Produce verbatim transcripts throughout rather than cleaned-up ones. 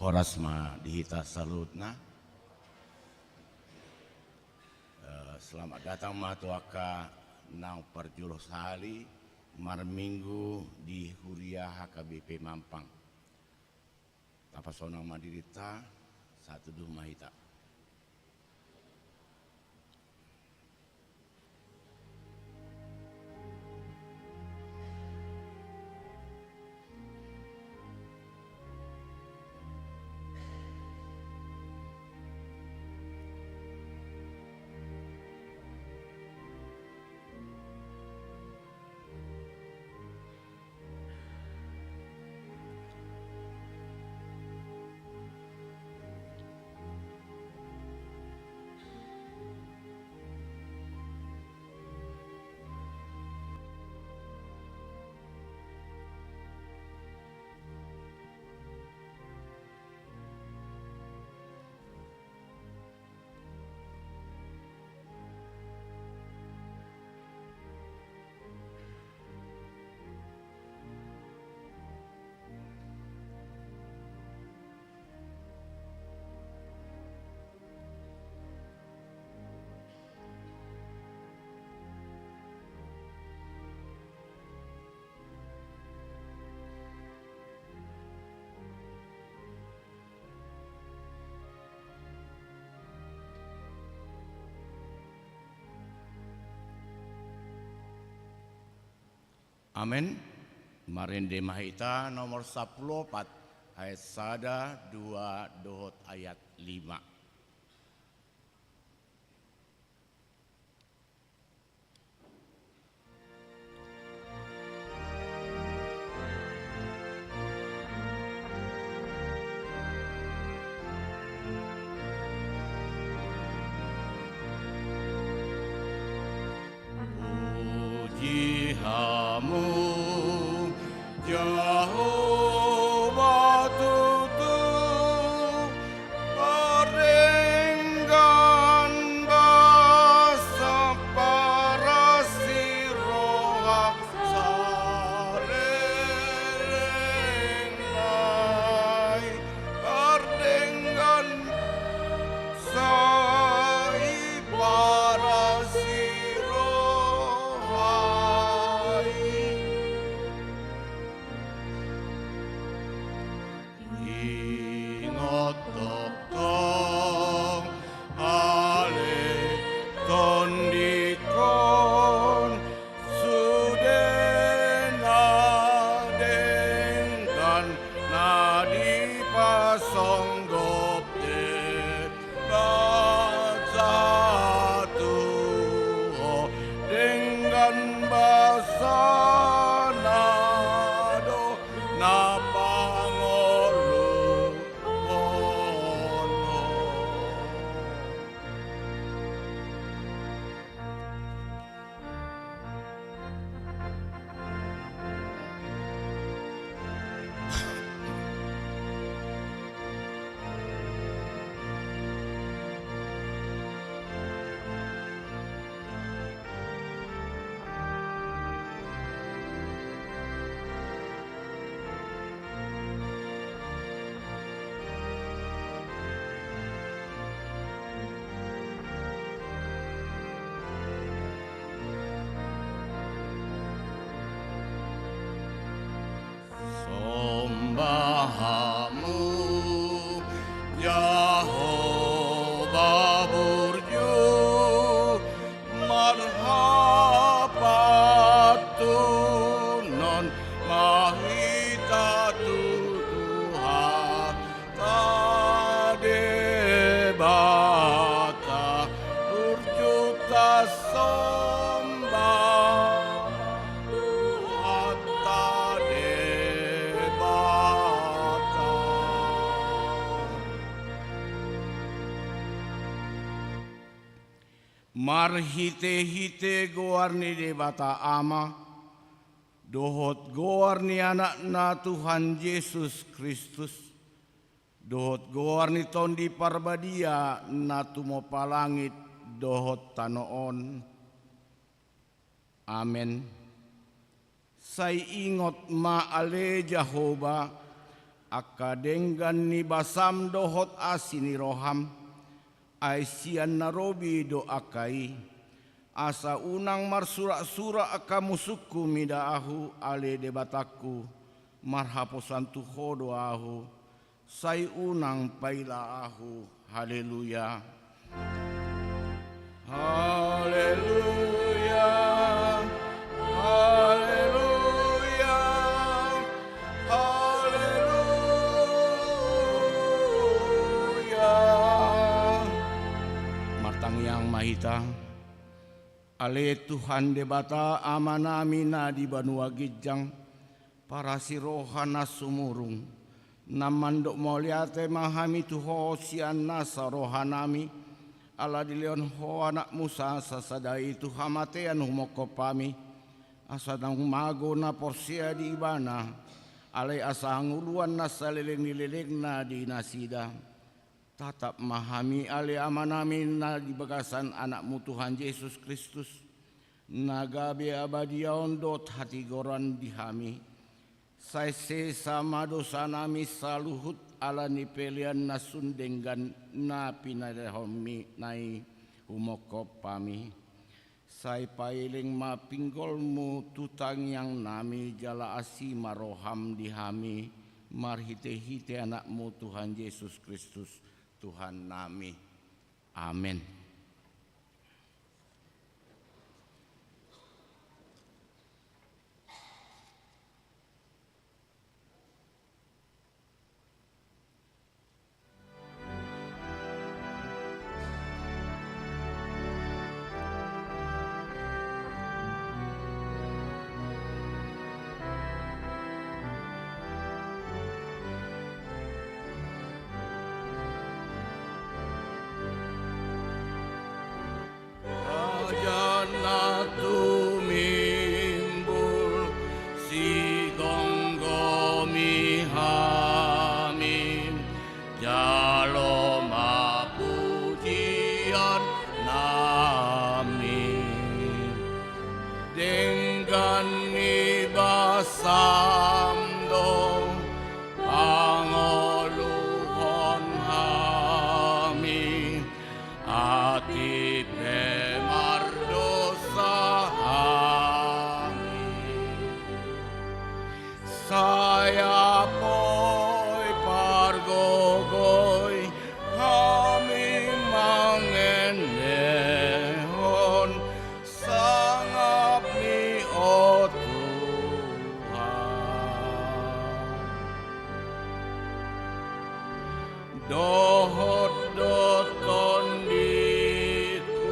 Horas ma di hita saluhutna. Eh, selamat datang ma tu angka naung parjolo sahali marminggu di Huria H K B P Mampang. Tapasonang ma dirinta, satudu ma hita. Amen. Marende ma hita nomor sampulu opat, ayat sada, dua, dohot ayat lima. Puji Hamu, Jahowa, tutu, pardenggan basa parasi roha saleleng nai, pardenggan basa i parasi roha i. Ingot tongtong ale tondikkon, sude na denggan na dipasonggop Debata tu ho, denggan basana do na pangoluhon ho. Somba Hamu, Jahowa burju, marhapantunon ma hita tu Tuhanta Debata, burju tasomba Tuhanta Debata. Marhitehite goar ni Debata Ama, dohot goar ni Anakna Tuhan Jesus Kristus, dohot goar ni Tondi Parbadia na tumompa langit dohot tano on. Amen. Sai ingot ma ale Jahowa, Angka denggan ni basam dohot asi ni roham, ai sian na robi do angka i, asa unang marsurak-surak angka musungku mida ahu, ale Debatangku, marhaposan tu Ho do ahu, sai unang paila ahu. Haleluya. Haleluya. Haleluya. Haleluya. Martangiang ma hita. Ale Tuhan Debata, Amanami na di banua ginjang, parasi roha na sumurung, na mandok mauliate ma hami tu Ho sian nasa rohanami, ala dilehon Ho Anakmu sa-, sasada i tu hamatean humongkop hami, asa naung mago na porsea di Ibana, alai asa hangoluan na saleleng ni lelengna di nasida. Tatap ma hami, ale Amanami na di bagasan Anakmu Tuhan Jesus Kristus, na gabe abadiaon dohot hatigoran di hami. Sai sesa ma dosanami saluhut ala ni pelean na sun denggan na pinadahonMi na i humongkop hami. Sai paeleng ma pinggolMu tu tangiangnami, jala asi ma rohaM di hami, marhite-hite AnakMu Tuhan Jesus Kristus, Tuhannami. Amen. Raja na tumimbul, sigomgomi hami, jalo ma pujiannami. Denggan ni basaM do pangoluhon hami, atik pe mardosa hami. Sai apoi pargogoi hami mangendehon sangapMi, o Tuhan. Dohot do tondingku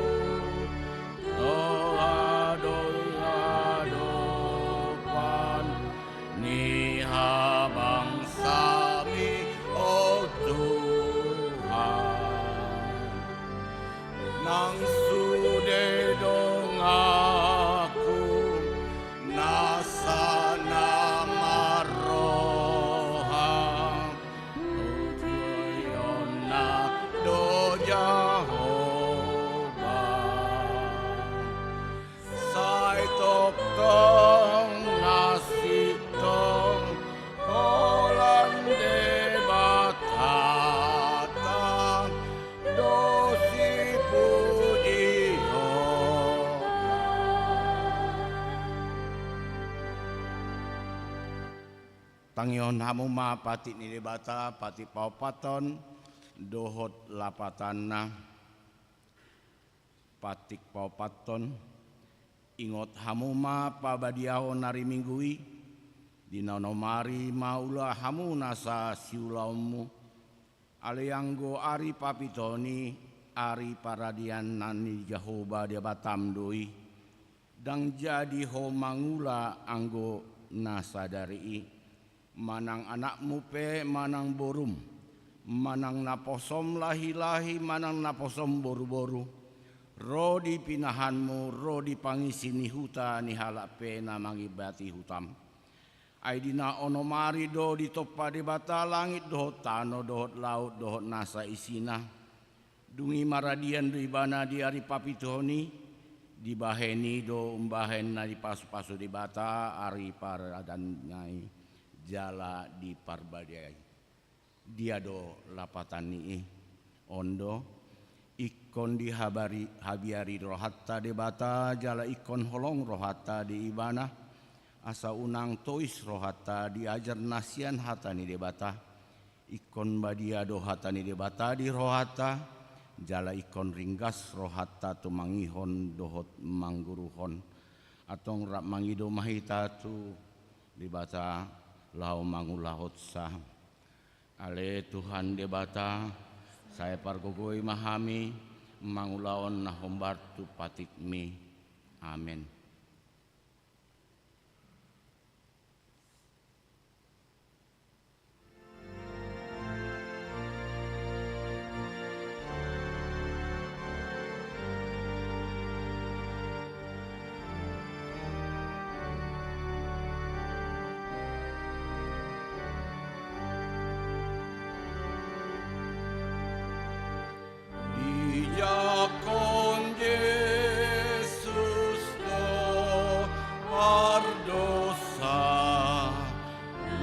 tu adopan ni habangsami, o Tuhan. Nang sude donganku nasa na marroha, pujionna do Jahowa. Sai tongtong na sintong holan Debatanta do sipujionna. Tangihon hamu ma patik ni Debata, patik paopathon dohot lapatanna. Patik paopathon. Ingot hamu ma pabadiaon ari Minggu i, di na onom ari maula hamu nasa siulaonmu. Alai anggo ari papituhon i, ari paradianan ni Jahowa Debatam do i. Ndang jadi ho mangula anggo na sadari i. Manang anakmu pe, manang borum, manang naposom lahi-lahi, manang naposom boru-boru, ro di pinahanmu, ro di pangisi ni huta ni halak pe na mangibati hutam. Ai di na onom ari do ditompa Debata langit dohot tano dohot laut dohot nasa isina. Dung i maradian do Ibana di ari papituhon i, dibahen i do umbahen na dipasu-pasu Debata ari paradianna i. jala diparbadiai. Dia do lapatan ni i? On do: Ingkon dihabari, habiari rohanta Debata, jala ingkon holong rohanta di Ibana, asa unang tois rohanta di ajar na sian hata ni Debata. Ingkon badia do hata ni Debata di rohanta, jala ingkon ringgas rohanta tumangihon dohot mangguruhon. Antong rap mangido ma hita tu Debata laho mangulahonsa. Ale Tuhan Debata, sai pargogoi ma hami mangulahon na hombar tu patikMi. Amen. Dijangkon Jesus do pardosa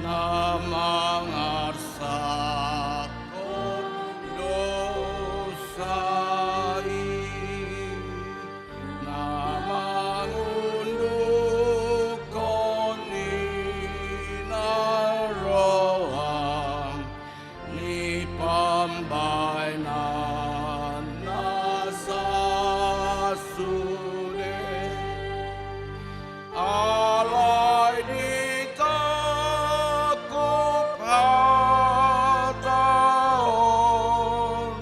na mangarsakhon dosa i, na mangundukhon i na roa ni pambahenan na sasude. Alai ditangkup hata on,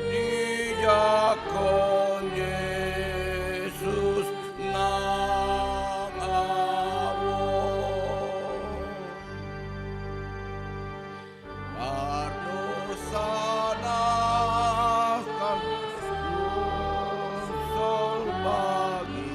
dijangkon Jesus nang ahu. Pardosana kan solbagi.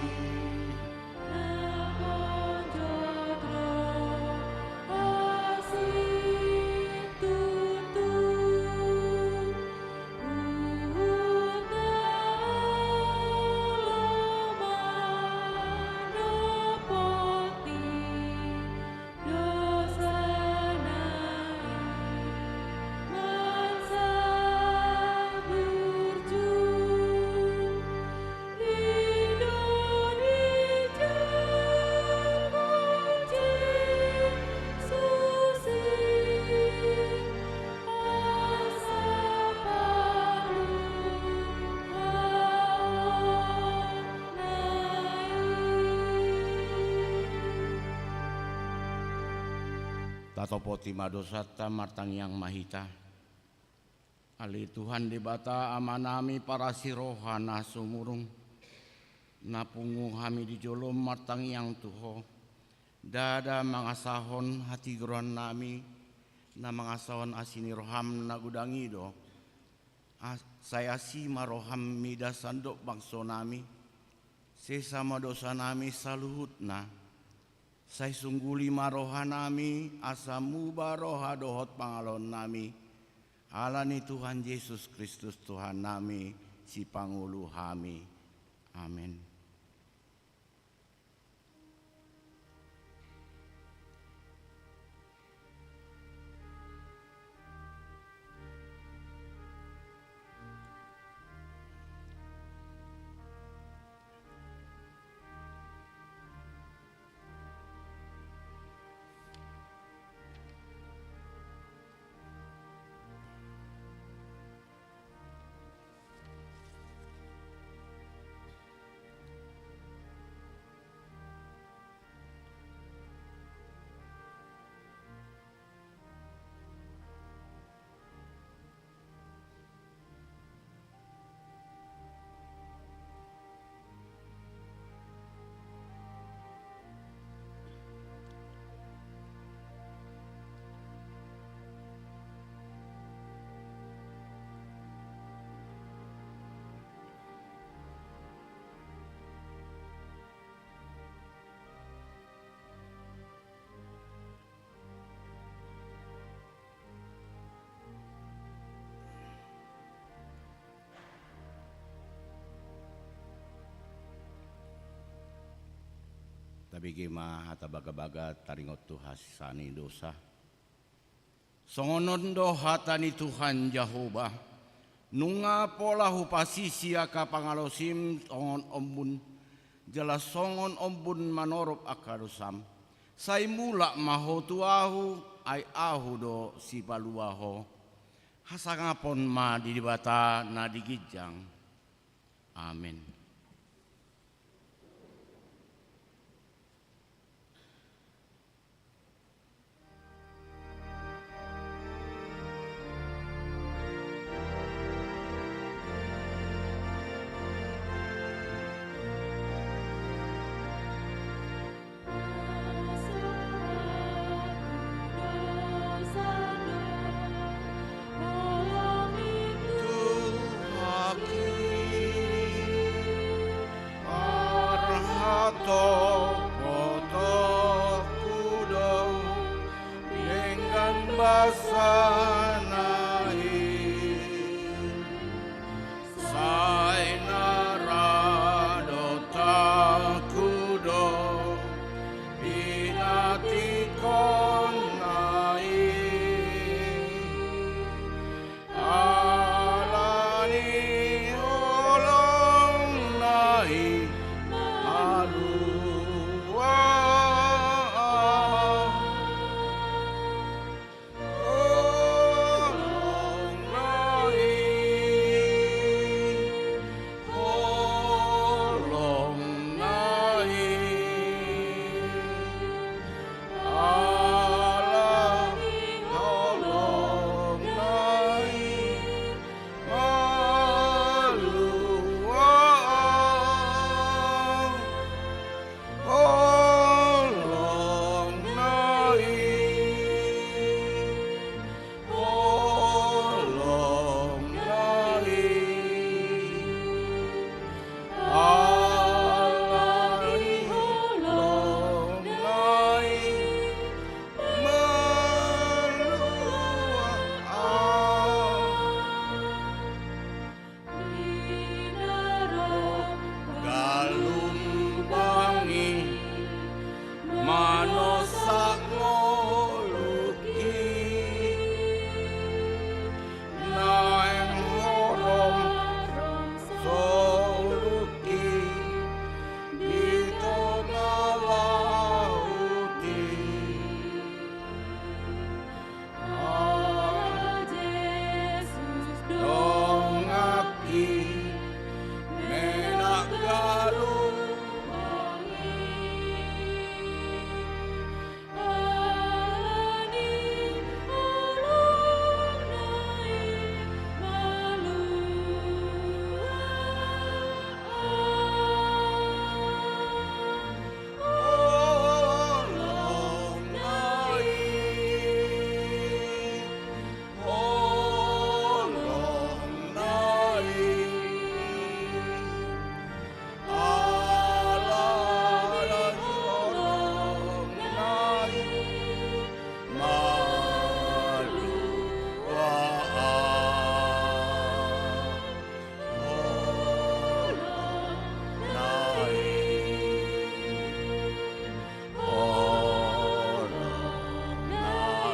Tatopoti ma dosanta, martangiang ma hita. Ale Tuhan Debata Amanami parasi roha na sumurung, na pungu hami di jolom martangiang tu Ho, ndada mangasahon hatigoran nami, na mangasahon asi ni roham na godang i do. A-, sai asi ma roham mida sandok bangso nami, sesa ma dosa nami saluhutna. Sai sungguli ma roha nami, asa muba roha dohot pangalaon nami, ala ni Tuhan Jesus Kristus Tuhan nami, Sipangolu hami. Amen. Tabege ma hata bagabaga taringot tu hasesaan ni dosa. Songon on do hata ni Tuhan Jahowa: Nunga pola hupasisi angka pangalaosim songon ombun, jala songon ombun manorop angka dosam. Sai mulak ma ho tu Ahu, ai Ahu do Sipalua ho. Hasangapon ma di Debata na di ginjang. Amen. Arhatopotopku do denggan basana i. Sai na ra dotanku do pinantikhonna i. Ala ni holongna i malua. Holongna i, holongna i, ala ni holongna i malua. Galumbang i manosak ngolungki, naeng horom soluki di tonga laut i. Ala Jesus dongaki, menak galumbang i. Ala ni holongna i malua. Holongna i, holongna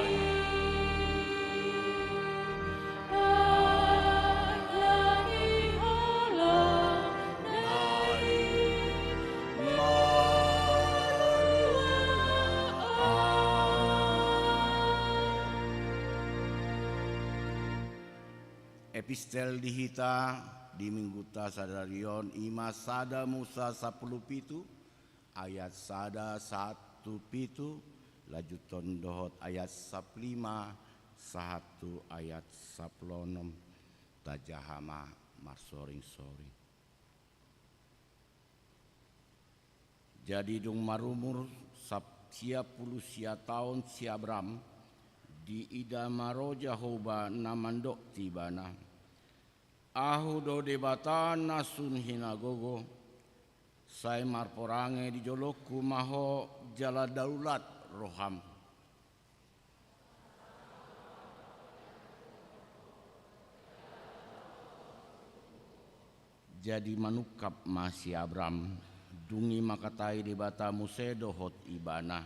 i, ala ni holongna i malua. Epistel di hita di minggunta sadari on i ma sada Musa sampulu pitu, ayat sada sahat tu pitu, lanjuthon dohot ayat sampulu lima sahat tu ayat sampulu onom. Tajaha ma marsoring-soring. Jadi dung marumur sap-, sia pulu sia taon si Abram, diida ma ro Jahowa na mandok tu ibana: Ahu do Debata na sun hinagogo, sai marporange di jolongku ma ho jala daulat roham. Jadi manungkap ma si Abram Dung i mangkatai Debata muse dohot ibana.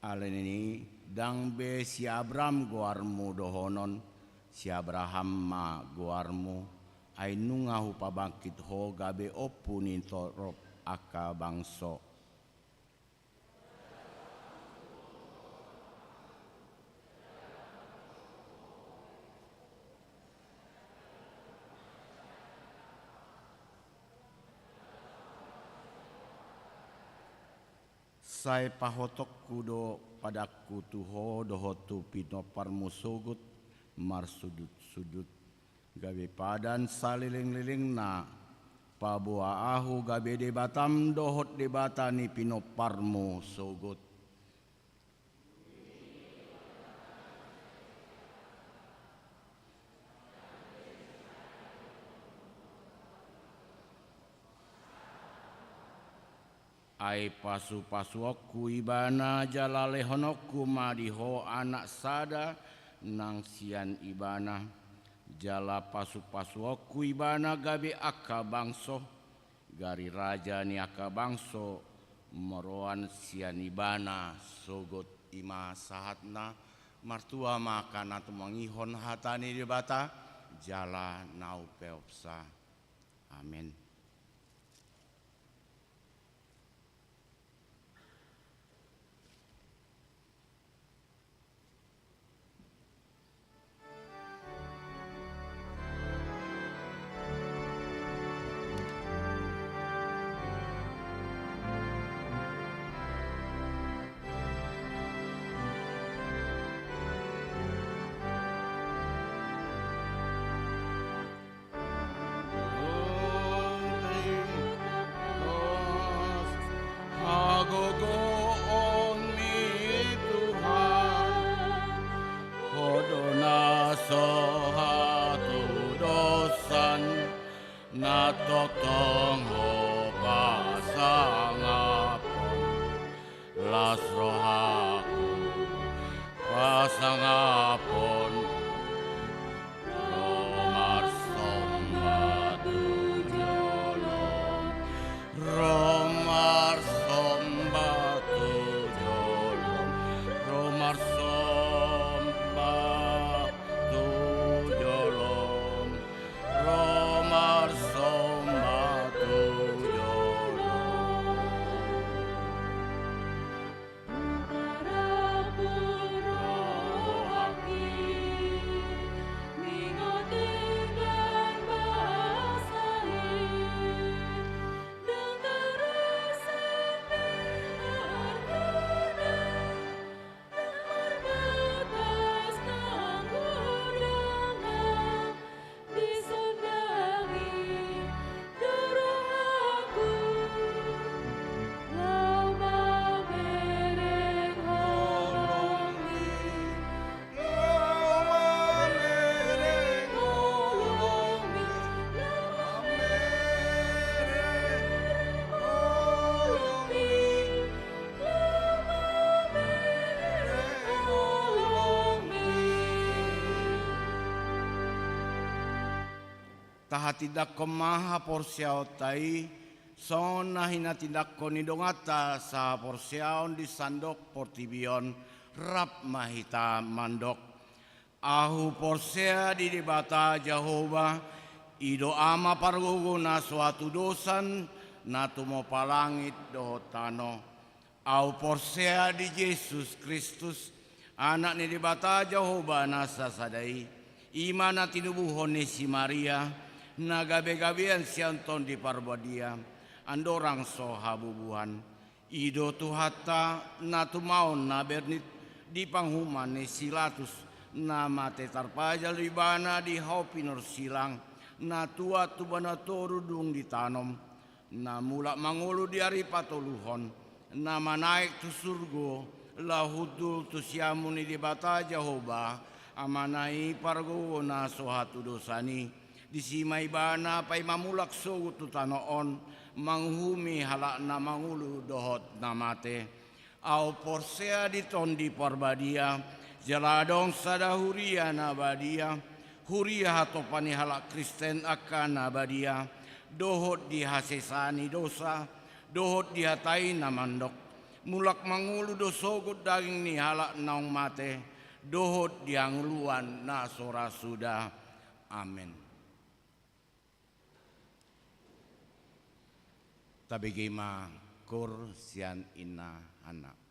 Alani i, ndang be si Abraham goarmu dohonon, si Abraham ma goarmu, ai nunga hupabangkit ho gabe ompu ni torop angka bangso. Sai pahothonku do padangku tu ho dohot tu pinomparmu sogot marsundut-sundut, gabe padan salelenglelengna, paboa ahu gabe Debatam dohot Debata ni pinomparmu sogot. Ai pasupasuonku ibana jala lehononku ma di ho anak sada nang sian ibana, jala pasupasuonku ibana gabe angka bangso, gari raja ni angka bangso moroan sian ibana sogot. I ma sahatna. Martua ma angka na tumangihon hata ni Debata jala na umpeopsa. Amen. Hagogoon ni Tuhan, Ho do na so hatudosan, na tongtong Ho pasangaphon. Las rohaku pasangaphon, ro marsomba tu jolom, ro marsomba tu jolom, ro marsomba tu jolom, ro marsomba tu jolom. Tahatindangkon ma haporseaonta i, songon na hinatindangkon ni donganta sahaporseaon di sandok portibi on. Rap ma hita mandok. Ahu porsea di Debata Jahowa, i do Ama pargogo na so hatudosan, na tumompa langit dohot tano. Ahu porsea di Jesus Kristus, Anak ni Debata Jahowa na sasada i, i ma na tinubuhon ni si Maria, na gabegabean sian Tondi Parbadia, andorang so habubuhan. I do Tuhanta, na tumaon na bernit di panguhuman ni si Latus, na mate tarpajal ibana di hau pinorsilang, na tuat tu banua toru dung ditanom, na mulak mangolu di ari patoluhon, na manaek tu surgo, laho hundul tu siamun ni Debata Jahowa, Amana i pargogo na so hatudosan i. Disi ma ibana paima mulak sogot tu tano on, manguhumi halak na mangolu dohot na mate. Ahu porsea di Tondi Parbadia, jala adong sada huria na badia, huria hatopan ni halak Kristen angka na badia, dohot di hasesaan ni dosa, dohot di hata i na mandok, mulak mangolu do sogot daging ni halak naung mate, dohot di hangoluan na so ra suda. Amen. Tabege ma koor sian ina Hana.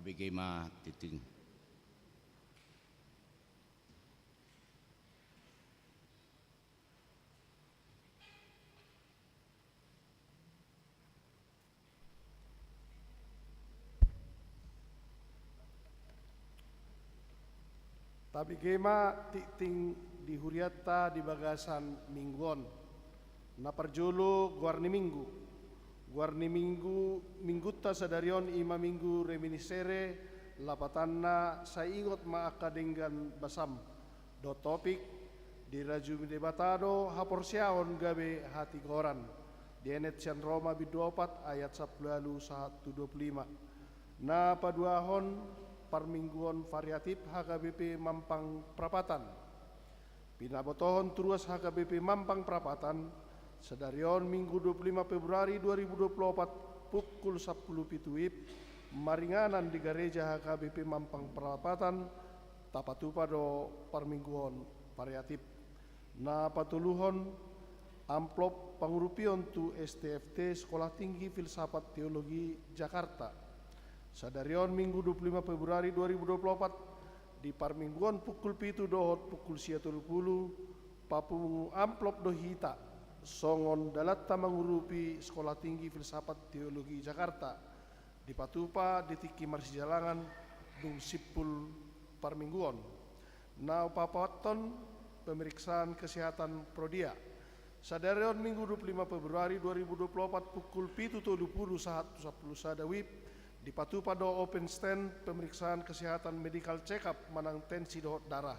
Tabege ma tingting. Tabege ma tingting di hurianta di bagasan minggu on. Na parjolo, goar ni minggu. Goar ni minggu, minggunta sadari on i ma minggu reminiscere, lapatanna sai ingot ma angka denggan basam. Dohot topik, dirajumi Debata do haporseaon gabe hatigoran. Dienet sian Roma bindu opat ayat sampulu ualu sahat tu dua pulu lima. Na paduahon, parmingguon variatif H K B P Mampang Prapatan. Pinabotohon tu ruas H K B P Mampang Prapatan, sadari on Minggu dua pulu lima Februari dua ribu dua pulu opat, pukul sampulu pitu WIB, maringanan di gareja H K B P Mampang Prapatan, tapatupa do parmingguon variatif. Na patoluhon, amplop pangurupion tu S T F T, Sekolah Tinggi Filsafat Teologi Jakarta. Sadari on Minggu dua pulu lima Februari dua ribu dua pulu opat, di parmingguon pukul pitu dohot pukul sia tolu pulu, papungu amplop do hita songon dalanta mangurupi Sekolah Tinggi Filsafat Teologi Jakarta, dipatupa di tingki marsijalangan dung simpul parmingguon. Na paopathon, pemeriksaan kesehatan Prodia. Sadari on Minggu dua pulu lima Februari dua ribu dua pulu opat, pukul pitu tolu pulu sahat tu sampulu sada WIB, dipatupa do open stand pemeriksaan kesehatan, medical check up manang tensi dohot darah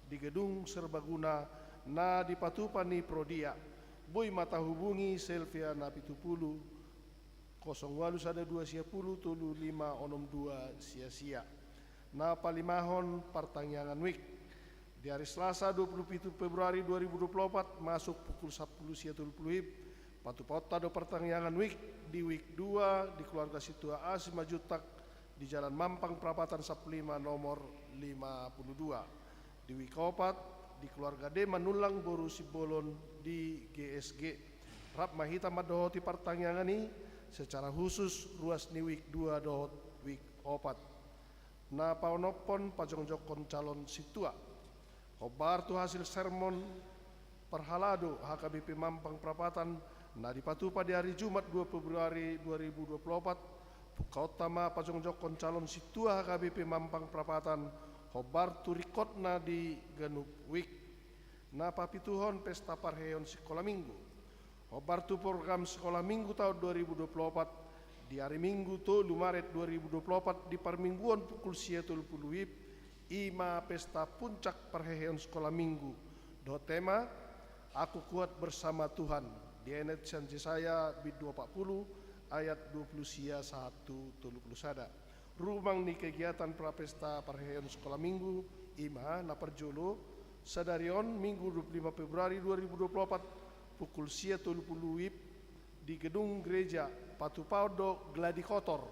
di gedung serbaguna na dipatupa ni Prodia. Boi ma tahubungi Selvia na pitu pulu, kosong ualu sada dua sia pulu tolu lima onom dua sia sia. Na palimahon, partangiangan WIK. Di ari Selasa dua pulu pitu Februari dua ribu dua pulu opat, masuk pukul sampulu sia tolu pulu WIB, patupaonta do partangiangan WIK di WIK dua di keluarga Sintua A Simanjuntak di Jalan Mampang Prapatan sampulu lima nomor lima pulu dua. Di WIK opat, di keluarga D Manullang boru Simbolon di G S G. Rap ma hita mandohoti partangiangan i, secara khusus ruas ni WIK dua dohot WIK opat. Na paonomhon, pajongjongkon calon sintua. Hombar tu hasil sermon parhalado H K B P Mampang Prapatan na dipatupa di ari Jumat dua Februari dua ribu dua pulu opat, pungkaonta ma pajongjongkon calon sintua H K B P Mampang Prapatan, hombar tu ringkotna di ganup WIK. Na papituhon, pesta parheheon sikola minggu. Hombar tu program sikola minggu taon dua ribu dua pulu opat, di ari Minggu tolu Maret dua ribu dua pulu opat, di parmingguon pukul sia tolu pulu WIB, i ma pesta puncak parheheon sikola minggu dohot tema Aku Kuat Bersama Tuhan, dienet sian Jesaya bindu opat pulu ayat dua pulu sia sahat tu tolu pulu sada. Rumang ni kegiatan prapesta parheheon sikola minggu, i ma na parjolo, sadari on Minggu dua pulu lima Februari dua ribu dua pulu opat, pukul sia tolu pulu WIB, di gedung gereja, patupaon do gladi kotor.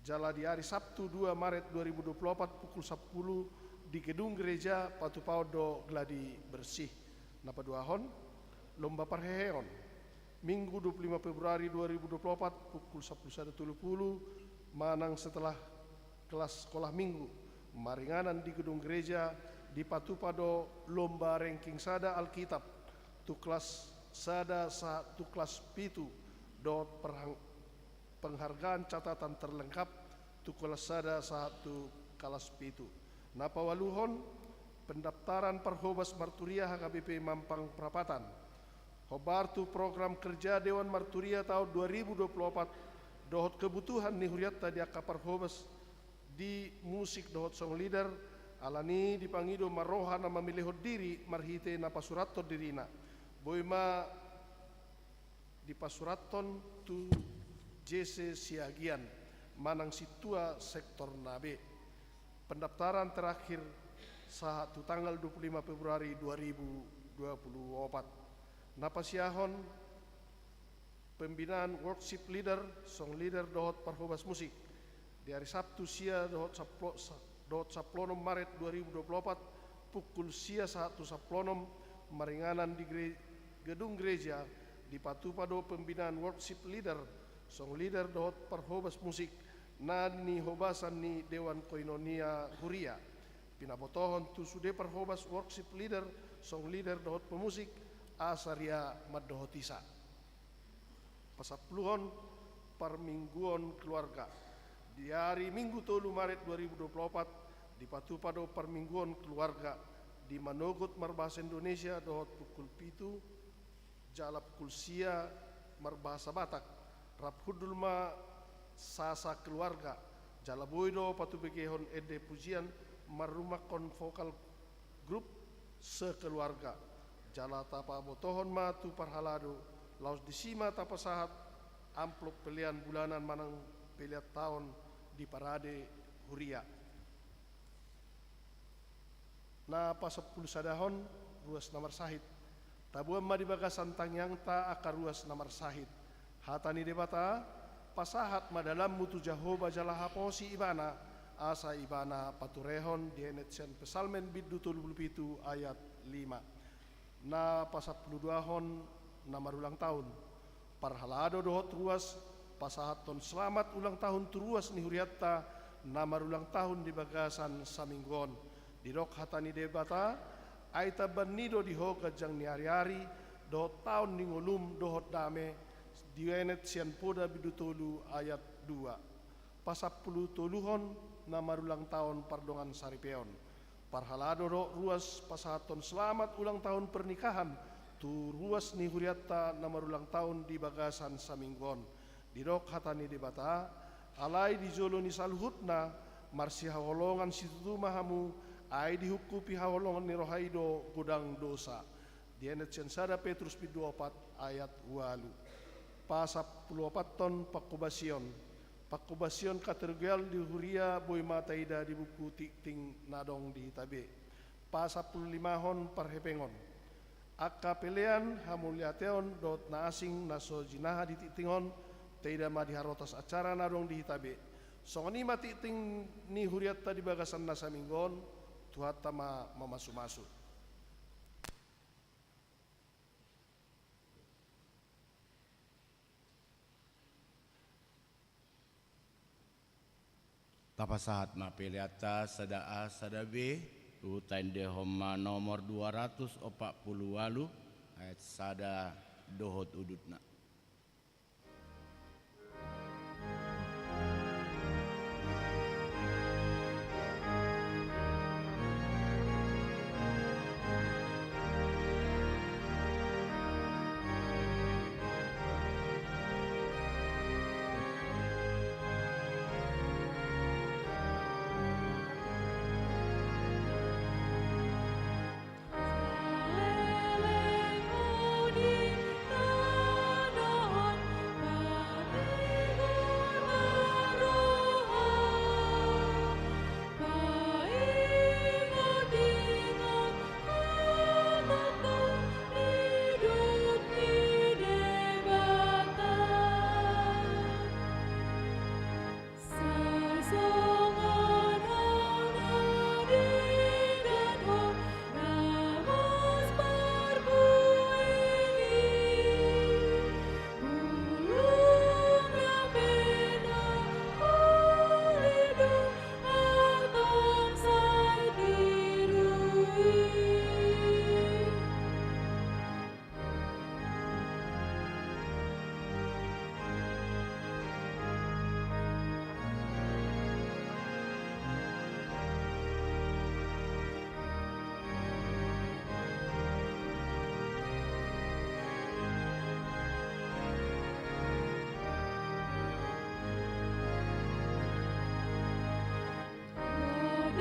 Jala di ari Sabtu dua Maret dua ribu dua pulu opat, pukul sampulu, di gedung gereja, patupaon do gladi bersih. Na paduahon, lomba parheheon. Minggu dua pulu lima Februari dua ribu dua pulu opat, pukul sampulu sada tolu pulu, manang setelah kelas sekolah minggu, maringanan di gedung gereja, dipatupa do lomba ranking sada Alkitab tu kelas sada sahat tu kelas pitu, dohot perhang-, penghargaan catatan terlengkap tu kelas sada sahat tu kelas pitu. Na paualuhon, pendaftaran parhobas marturia H K B P Mampang Prapatan. Hombar tu program kerja Dewan Marturia taon dua ribu dua pulu opat, dohot kebutuhan ni hurianta di angka parhobas di musik dohot song leader, alani dipangido ma roha na mamilihon diri marhite na pasurathon dirina. Boi ma dipasurathon tu J C Siagian manang sintua sektor na B. Pendaftaran terakhir sahat tu tanggal dua puluh lima Februari dua ribu dua puluh opat. Na pasiahon, pembinaan worship leader, song leader dohot parhobas musik. Di ari Sabtu sia dohot saplo-, sa-, dohot sampulu onom Maret dua ribu dua puluh opat, pukul sia sahat tu sampulu onom, maringanan di gere-, gedung gereja, dipatupa do pembinaan worship leader, song leader dohot parhobas musik, Na nihobasan ni Dewan Koinonia Huria, pinabotohon tu sude parhobas, worship leader, song leader dohot pemusik, asa ria mandohotisa. Pasampuluhon, parmingguon keluarga. Di ari Minggu tolu Maret dua ribu dua puluh opat, dipatupa do parmingguon keluarga, di manogot marbahasa Indonesia dohot pukul pitu, jala pukul sia marbahasa Batak, rap hundul ma sasakeluarga, jala boi do patubegehon ende pujian marrumakhon vokal grup sekeluarga, jala tapabotohon ma tu parhalado, laos disi ma tapasahat amplop pelean bulanan manang pelean taon di parade huria. Na pasampulusadahon, ruas na marsahit. Taboan ma di bagasan tangiangta angka ruas na marsahit. Hata ni Debata, pasahat ma dalanmu tu Jahowa jala haposi Ibana, asa Ibana paturehon. Dienet sian Psalmen bindu tolu pulu pitu ayat lima. Na pasampuluduahon, na marulang tahun. Parhalado dohot ruas, pasahathon selamat ulang tahun tu ruas ni hurianta na marulang tahun di bagasan saminggu on. Didok hata ni Debata, ai tamban ni do di ho ganjang ni ariari, dohot taon ni ngolum dohot dame, dienet sian Poda bindu tolu ayat dua. Pasampulutoluhon, na marulang tahun pardongan saripeon. Parhalado dohot ruas, pasahathon selamat ulang tahun pernikahan tu ruas ni hurianta na marulang tahun di bagasan saminggu on. Didok hata ni Debata, alai di jolo ni saluhutna, marsihaholongan situtu ma hamu, ai dihungkupi haholongan ni roha i do godang dosa. Dienet sian sada Petrus bindu opat ayat ualu. Pasampuluopathon, pangkobasion. Pangkobasion kategorial di huria boi ma taida di buku tingting na adong di hita be. Pasampululimahon, parhepengon. Angka pelean, hamuliateon dohot na asing na so jinaha di tingting on, taida ma di harotas acara na adong di hita be. Songon i ma tingting ni hurianta di bagasan na saminggu on. Tuhanta ma mamasumasu. Tapasahat ma peleanta sada A sada B, taendehon ma nomor dua ratus opat pulu ualu, ayat sada dohot udutna.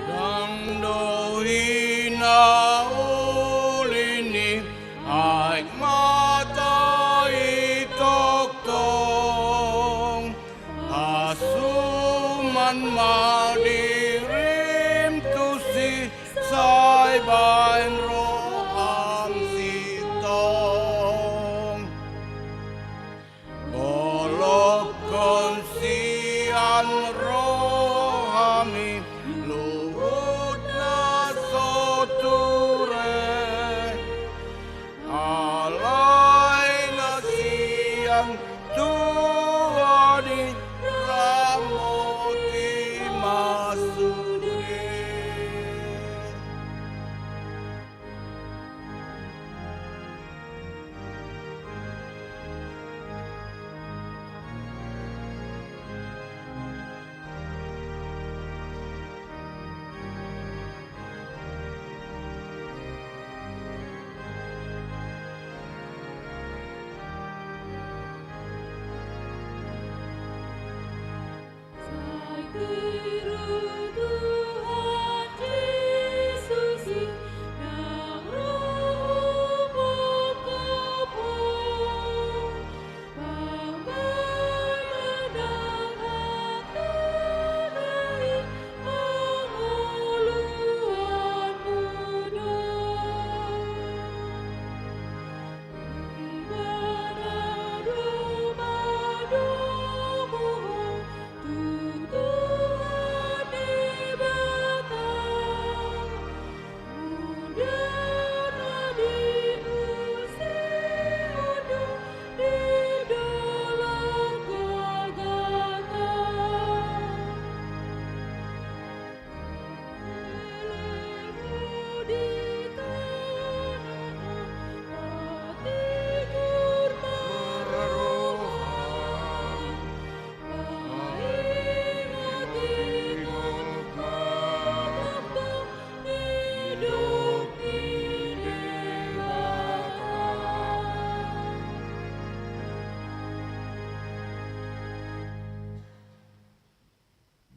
Godang do hinauli ni aek mata i tongtong, pasuman ma dirim tusi, sai baen roham sintong. Bolongkon sian rohami luhut na so ture, alai na sian tua ni ramo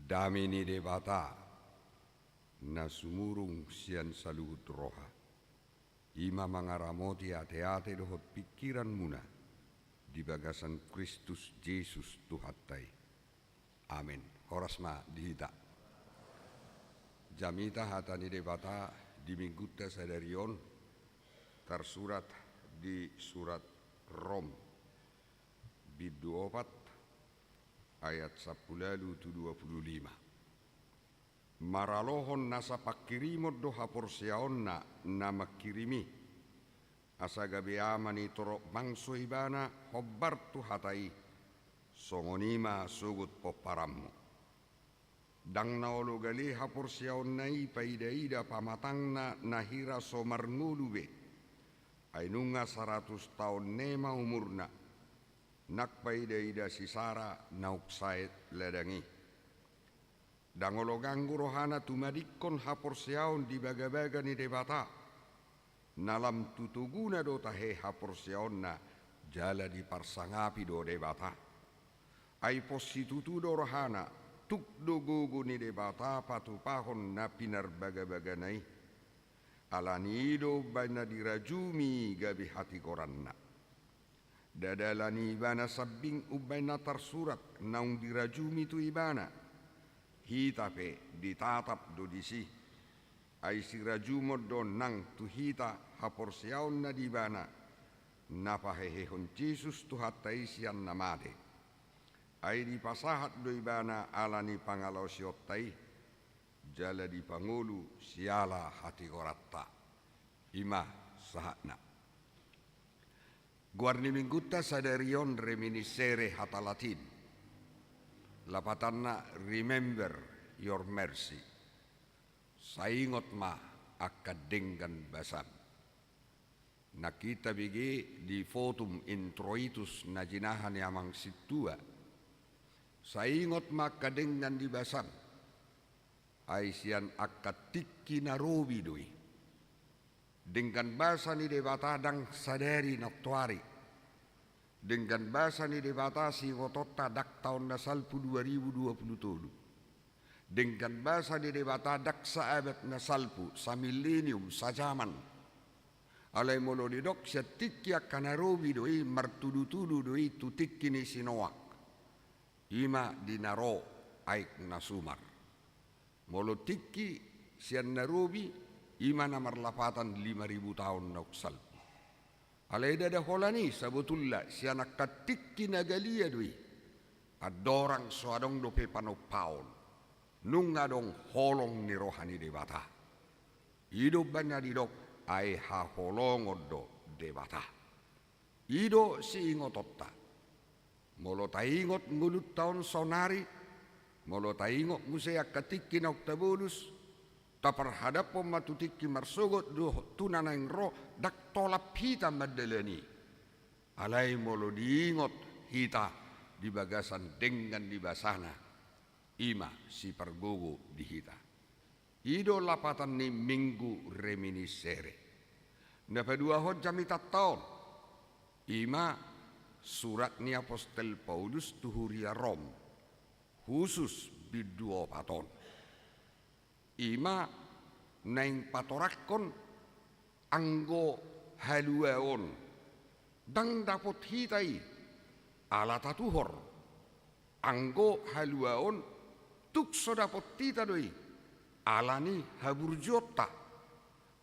Dame ni Debata, na sumurung sian saluhut roha, i ma mangaramoti ateate dohot pingkiranmuna di bagasan Kristus Jesus Tuhanta i. Amen. Horas ma di hita. Jamita hata ni Debata di Minggunta sadari on, tarsurat di surat Rom, bindu opat, ayat sampulu ualu tu dua pulu lima. Maralohon nasa pangkirimon do haporseaonna na mangkirim i, asa gabe ama ni torop bangso ibana hombar tu hata i, songon i ma sogot pomparanmu. Ndang na olo gale haporseaonna i paidaida pamatangna na hira so marngolu be, ai nunga saratus taon ne ma umurna, nang paidaida si Sara naung sae ladang i. Ndang olo ganggu rohana tumadingkon haporseaon di bagabaga ni Debata, na lam tu toguna do tahe haporseaonna jala diparsangapi do Debata. Ai pos situtu do rohana, tuk do gogo ni Debata patupahon na pinarbagabagana i. Ala ni i do umbaen na dirajumi gabe hatigoranna. Ndada ala ni ibana sambing umbaen na tarsurat naung dirajumi tu ibana. Hita pe ditatap do disi. Ai sirajumon do nang tu hita haporseaonna di ibana, na pahehehon Jesus Tuhanta i sian na mate. Ai dipasahat do ibana ala ni pangalaosionta i, jala dipangolu siala hatigoranta. I ma sahatna. Goar ni Minggunta sadari on reminiscere hata Latin. Lapatanna Remember Your Mercy. Sai ingot ma angka denggan basam. Nangkin tabege di votum introitus na jinaha ni amang sintua. Sai ingot ma angka denggan di basam. Ai sian angka tingki na robi do i. Denggan basa ni Debata ndang sadari nantoari. Denggan basa ni Debata siingotonta ndang taon na salpu dua ribu dua pulu tolu. Denggan basa ni Debata ndang saabat na salpu, samilenium, sajaman. Alai molo didok sian tingki angka na robi do i, martudutudu do i tu tingki ni si Noak. I ma di na ro aek na sumar. Molo tingki sian na robi, i ma na marlapatan lima ribu taon naung salpu. Alai ndada holan i sabotulna sian angka tingki na galia do i. Andorang so adong dope panumpaon, nunga adong holong ni roha ni Debata. I do umbaen na didok, ai haholongon do Debata. I do siingotonta. Molo taingot ngolunta on saonari, molo taingot muse angka tingki naung tabolus, taparhadaphon ma tu tingki marsogot dohot tu na naeng ro, ndang tolap hita mandalani. Alai molo diingot hita di bagasan denggan ni basana, i ma sipargogo di hita. I do lapatan ni Minggu Reminiscere. Na paduahon jamitanta on, i ma surat ni apostel Paulus tu huria Rom, husus bindu opat on. I ma naeng patorangkon anggo haluaon. Ndang dapot hita i ala tatuhor. Anggo haluaon tung so dapot hita do i ala ni haburjuonta,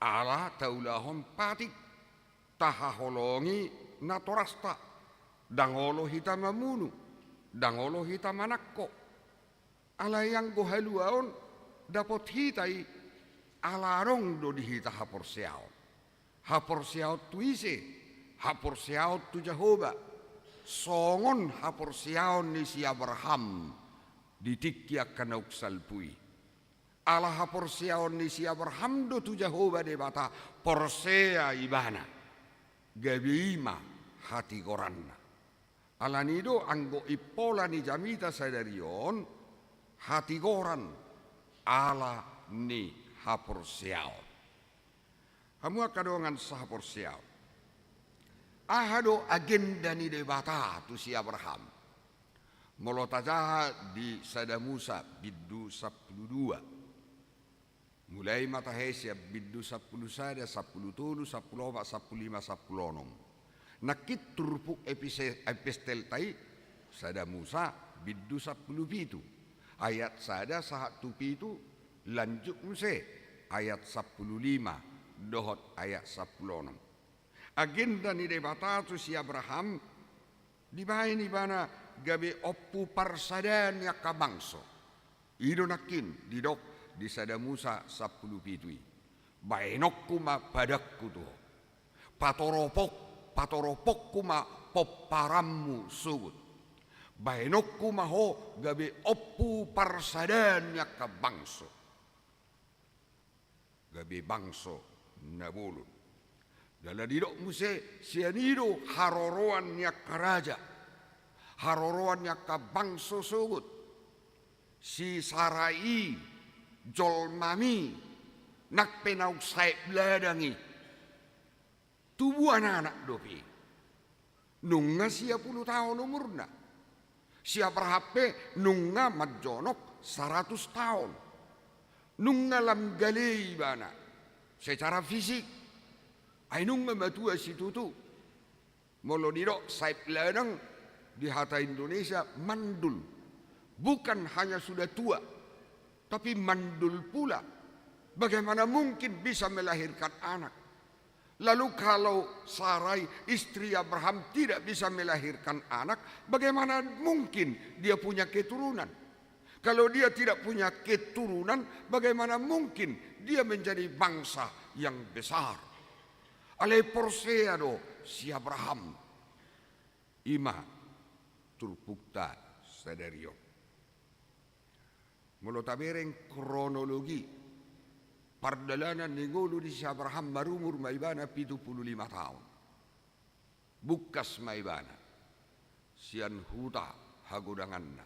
ala taulahon patik, tahaholongi natorasta, ndang olo hita mamunu, ndang olo hita manangko. Alai anggo haluaon dapot hita i ala adong do di hita haporseaon. Haporseaon tu ise? Haporseaon tu Jahowa. Songon haporseaon ni si Abraham di tingki angka naung salpu i. Ala haporseaon ni si Abraham do tu Jahowa Debata, porsea ibana. Gabe i ma hatigoranna. Alani do anggo impola ni jamita sadari on, hatigoran ala ni haporseaon. Hamu angka dongan sahaporseaon, aha do agenda ni Debata tu si Abraham? Molo tajaha di Sada Musa bindu sampulu dua. Mulai ma tahe sian bindu sampulu sada, sampulu tolu, sampulu opat, sampulu lima, sampulu onom. Nangkin turpuk epise-, epistelta i Sada Musa bindu sampulu pitu, ayat sada sahat tu pitu, lanjut muse ayat sampulu lima dohot ayat sampulu onom. Agenda ni Debata tu si Abraham, dibaen ibana gabe ompu parsadaan ni angka bangso. I do nangkin didok di Sada Musa sampulu pitu i. Baenonku ma padanku tu ho. Patoropok-, patoroponku ma pomparanmu sogot. Baenonku ma ho gabe ompu parsadaan ni angka bangso. Gabe bangso na bolon. Jala didok muse sian i do haroroan ni angka raja, haroroan ni angka bangso sogot. Si Sarai i, jolmami, nang pe naung saep ladang i, tubuan anak dope. Nunga sia pulu taon umurna. Si Abraham pe nunga manjonok saratus taon. Nunga lam gale ibana secara fisik. Ai nunga matua situtu. Molo didok saep ladang di hata Indonesia mandul. Bukan hanya sudah tua, tapi mandul pula. Bagaimana mungkin bisa melahirkan anak? Lalu kalau Sarai, istri Abraham, tidak bisa melahirkan anak, bagaimana mungkin dia punya keturunan? Kalau dia tidak punya keturunan, bagaimana mungkin dia menjadi bangsa yang besar? Alai porsea do si Abraham. I ma turpukta sadari on. Molo tabereng kronologi pardalanan ni ngolu ni si Abraham, marumur ma ibana pitu pulu lima taon. Bungkas ma ibana sian huta hagodanganna,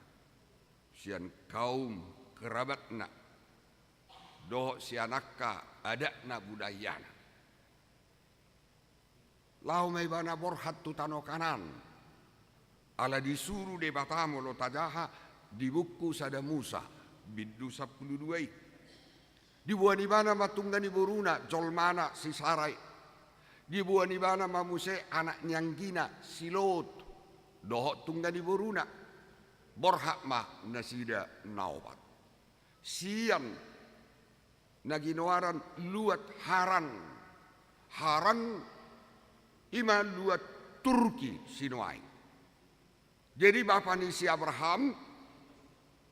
sian kaum kerabatna, dohot sian angka adatna budayana. Laho ma ibana borhat tu tano Kanaan. Ala disuru Debata, molo tajaha di buku Sada Musa, bindu sampulu dua i. Diboan ibana ma tungga ni boruna, jolmana si Sarai. Diboan ibana ma muse anak ni anggina si Lot dohot tungga ni boruna. Borhat ma nasida na opat sian na ginoaran luat Haran. Haran i ma luat Turki sinuaeng. Jadi bapa ni si Abraham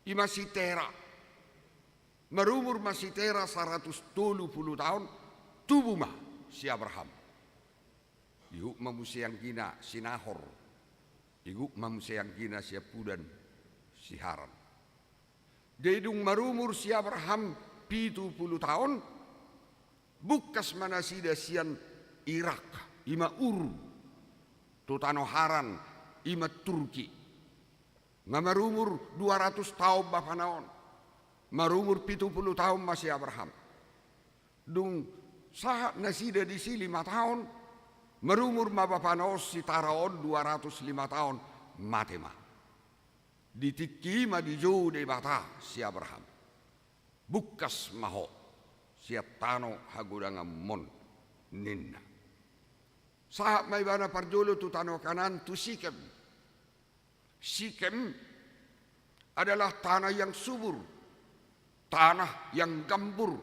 i ma si Tera. Marumur ma si Tera saratus tolu pulu taon, tubu ma si Abraham. Ihut ma muse anggina si Nahor. Ihut ma muse anggina siampudan si Haran. Jadi dung marumur si Abraham pitu pulu taon, bungkas ma nasida sian Irak, i ma Ur, tu tano Haran, i ma Turki. Nga marumur dua ratus taon bapana on. Marumur pitu pulu taon ma si Abraham. Dung sahat nasida disi lima taon, marumur ma bapana on si Tera on dua ratus lima taon, mate ma. Di tingki i ma dijou Debata si Abraham. Bungkas ma ho sian tano hagodanganmon, ninna. Sahat ma ibana parjolo tu tano Kanaan, tu Sikem. Sikem adalah tanah yang subur, tanah yang gambur.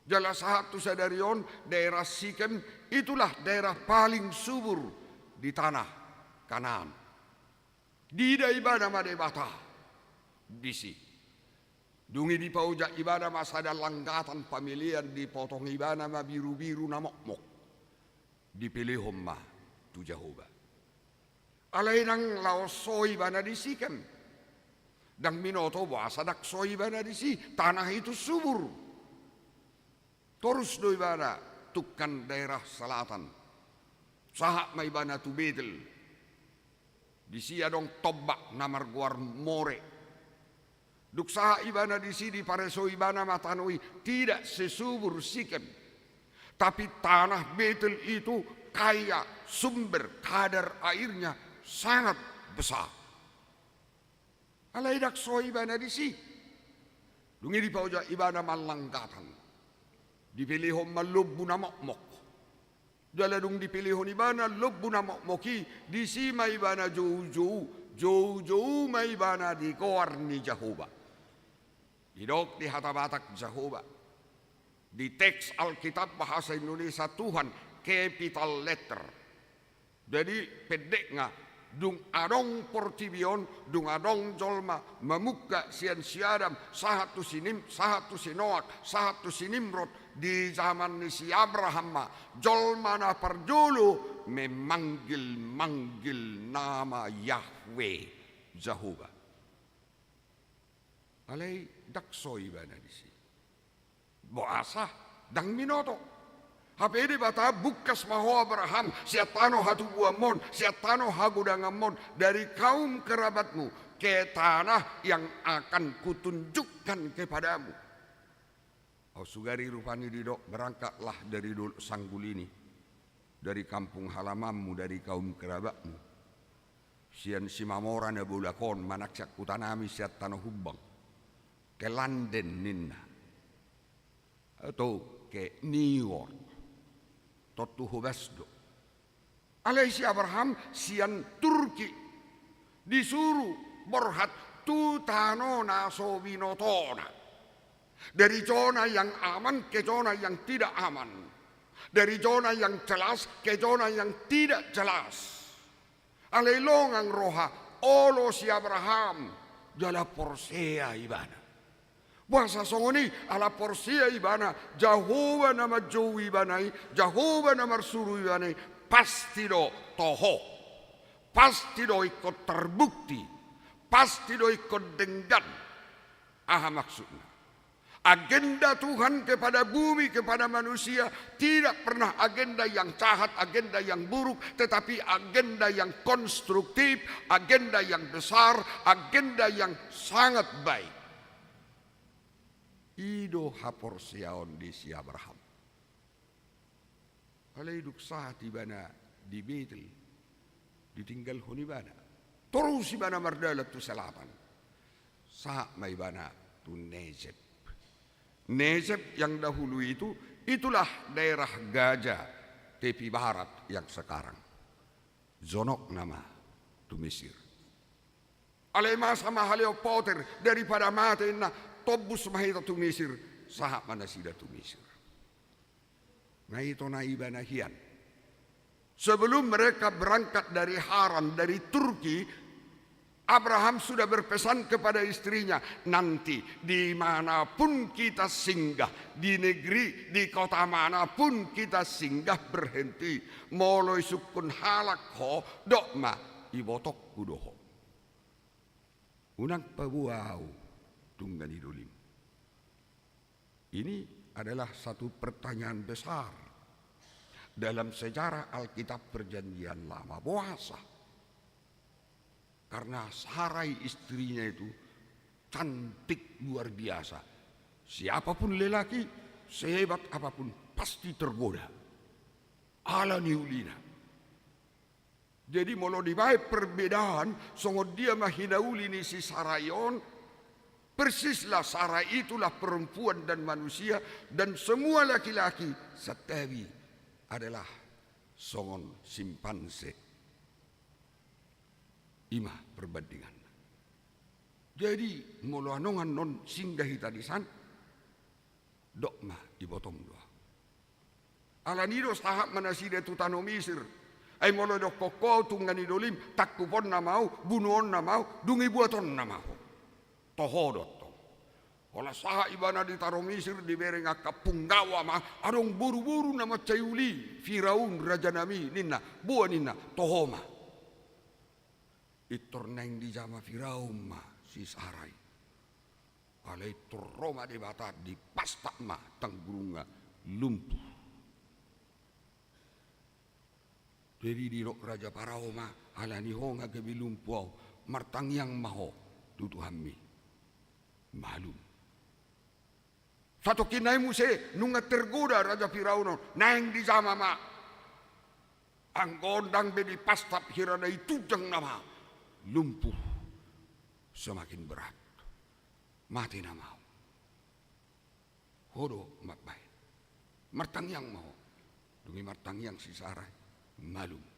Jala sahat tu sadari on, daerah Sikem itulah daerah paling subur di tanah Kanaan. Diida ibana ma Debata disi. Dung i dipaojak ibana ma sada langgatan pamelean, dipotong ibana ma birubiru na mokmok. Dipelehon ma tu Jahowa. Alai ndang laos so ibana di Sikem. Ndang binoto boasa ndang so ibana disi, tanah itu subur. Torus do ibana tungkan daerah selatan. Sahat ma ibana tu Betel. Disi adong tombak na margoar More. Dung sahat ibana disi, dipareso ibana ma tano i, tidak sesubur Sikem. Tapi tanah Betel itu kaya, sumber kadar airnya sangat besar. Alai ndang so ibana disi. Dung i dipaojak ibana ma langgatan. Dipelehon ma lombu na mokmok. Jala dung dipelehon ibana lombu na mokmok i, disi ma ibana joujou, joujou ma ibana di goar ni Jahowa. Didok di hata Batak Jahowa. Di teks Alkitab bahasa Indonesia Tuhan, capital letter. Jadi, pendekna, dung adong portibi on, dung adong jolma, mamungka sian si Adam, sahat tu si Nim-, sahat tu si Noak, sahat tu si Nimrod, di zaman ni si Abraham ma, jolma na parjolo memanggil-manggil nama Yahweh, Jahowa. Alai ndang so ibana disi. Boasa? Ndang binoto. Hape Debata, bungkas ma ho Abraham, sian tano hatubuanmon, sian tano hagodanganmon, dari kaum kerabatmu, ke tanah yang akan kutunjukkan kepadamu. Au sugari rupani didok, berangkatlah dari Dolok Sanggul ini, dari kampung halamanmu, dari kaum kerabatmu. Sian Simamora na bolak on, manang sian hutanami sian Tano Humbang. Ke London ninna. Atau ke New York. Tontu hobas do. Alai si Abraham sian Turki disuru borhat tu tano na so binotona. Dari zona yang aman ke zona yang tidak aman. Dari zona yang jelas ke zona yang tidak jelas. Alai longang roha, olo si Abraham, jala porsea ibana. Boasa songon i? Ala porsea ibana, Jahowa na manjou ibana i, Jahowa na marsuru ibana i, pasti do toho. Pasti do ingkon terbukti. Pasti do ingkon denggan. Aha maksudna? Agenda Tuhan kepada bumi, kepada manusia, tidak pernah agenda yang jahat, agenda yang buruk, tetapi agenda yang konstruktif, agenda yang besar, agenda yang sangat baik. I do haporseaon ni si Abraham. Alai dung sahat ibana di Betel, ditinggalhon ibana. Torus ibana mardalan tu selatan. Sahat ma ibana tu Nejeb. Nejeb yang dahulu itu, itulah daerah Gaza, tepi barat yang sekarang. Jonok nama tu Mesir. Alai masa ma halehon poter, daripada mate inna, tombus ma hita tu Mesir, sahat ma nasida tu Mesir. Nga i tona ibana hian. Sebelum mereka berangkat dari Haran, dari Turki, Abraham sudah berpesan kepada istrinya, nanti di mana pun kita singgah, di negeri, di kota mana pun kita singgah berhenti, molo isungkun halak ho, dok ma, ibotongku do ho. Unang paboa ahu dungga ni dolim. Ini adalah satu pertanyaan besar dalam sejarah Alkitab Perjanjian Lama. Boasa? Karena Sarai istrinya itu cantik luar biasa. Siapapun lelaki, sehebat apapun, pasti tergoda. Ala ni ulina. Jadi molo dibaen perbedaan, songon dia ma hinauli ni si Sarai on, persislah Sarai itulah perempuan dan manusia, dan semua laki-laki santabi adalah songon simpanse. I ma perbandinganna. Jadi molo annon annon singgah hita di san, dok ma ibotom do ahu. Alani do sahat ma nasida tu tano Misir. Ai molo didokkon ho tu nunga nidolim, tangkuponna ma ho, bunuonna ma ho, dung i buatonna ma ho. Toho do tong. Holan sahat ibana di tano Misir, dibereng angka punggawa ma, adong boru-boru na mansai uli, Firaun rajanami ninna, boa ninna, toho ma. Pintor naeng dijama Firaun ma si Sarai. Alai pintor ro ma Debata, dipastap ma tanggurungna, lumpuh. Jadi didok raja Parao ma, alani ho nga gabe lumpuh ahu, martangiang ma ho tu Tuhanmi. Malum. Satongkin nai muse nunga tergoda raja Firaun on, naeng dijama ma. Anggo ndang be dipastap hira na i, tunjang nama, lumpuh semakin berat. Mate nama ho. Ho do mambaen. Martangiang ma ho. Dung i martangiang si Sarai, malum.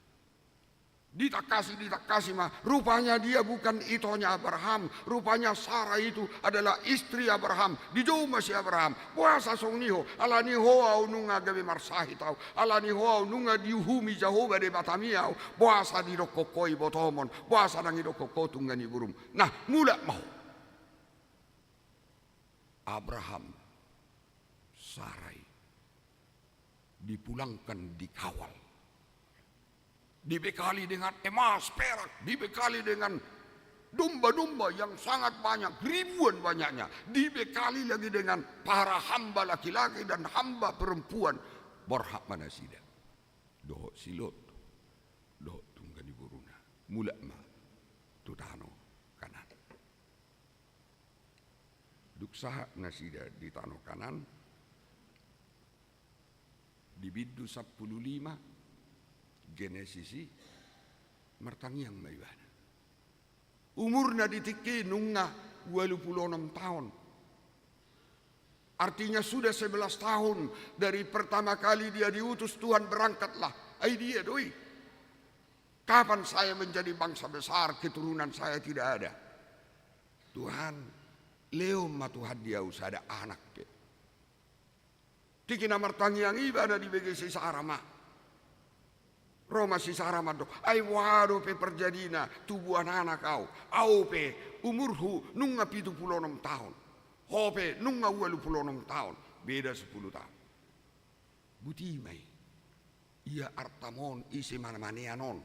Ditangkasi, ditangkasi ma, rupanya dia bukan itonya Abraham, rupanya Sarai itu adalah istri Abraham. Dijou ma si Abraham, boasa songon i ho, alani ho ahu nunga gabe marsahit ahu, alani ho ahu nunga diuhumi Jahowa Debatami ahu, boasa didokkon ho ibotomon, boasa ndang idokkon ho tu nunga niborum. Nah, mulak ma ho. Abraham, Sarai, dipulangkan, dikawal. Dibekali dengan emas, perak, dibekali dengan domba-domba yang sangat banyak, ribuan banyaknya. Dibekali lagi dengan para hamba laki-laki dan hamba perempuan. Borhat ma nasida. Dohot si Lot, dohot tu nunga niboruna. Mulak ma tu tano Kanaan. Dung sahat nasida di tano Kanaan, di bindu sampulu lima Genesis i, martangiang ma ibana. Umurna di tingki i nunga ualu pulu onom taon. Artinya sudah sebelas tahun dari pertama kali dia diutus Tuhan, "Berangkatlah." Ai dia do i? Kapan saya menjadi bangsa besar, keturunan saya tidak ada? Tuhan, lehon ma Tuhan di ahu sada anak pe. Tingki na martangiang i ibana, dibege si Sara ma. Ro ma si Sara mandok, "Ai boha dope parjadina, tubuan anak ahu? Ahu pe umurhu nunga pitu pulu onom taon. Ho pe nunga ualu pulu onom taon. Beda sampulu taon." Buti ma i. Ia artam on, ise manamanean on?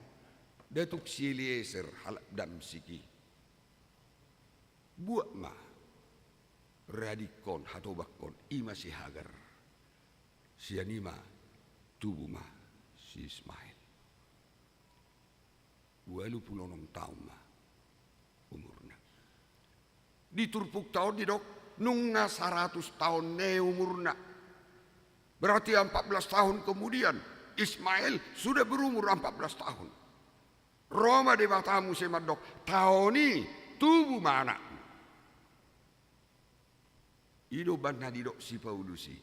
Datuk si Eliezer halak Damsyik i. Buat ma radingkon, hatobakkon, i ma si Hagar. Sian i ma tubu ma si Ismail. Ualu pulu onom taon ma umurna. Di turpukta on didok, nunga saratus taon na umurna. Berarti empat belas tahun kemudian, Ismail sudah berumur empat belas tahun. Ro ma Debata muse mandok, "Taon i tubu ma anakmu." I do umbahen na didok si Paulus i.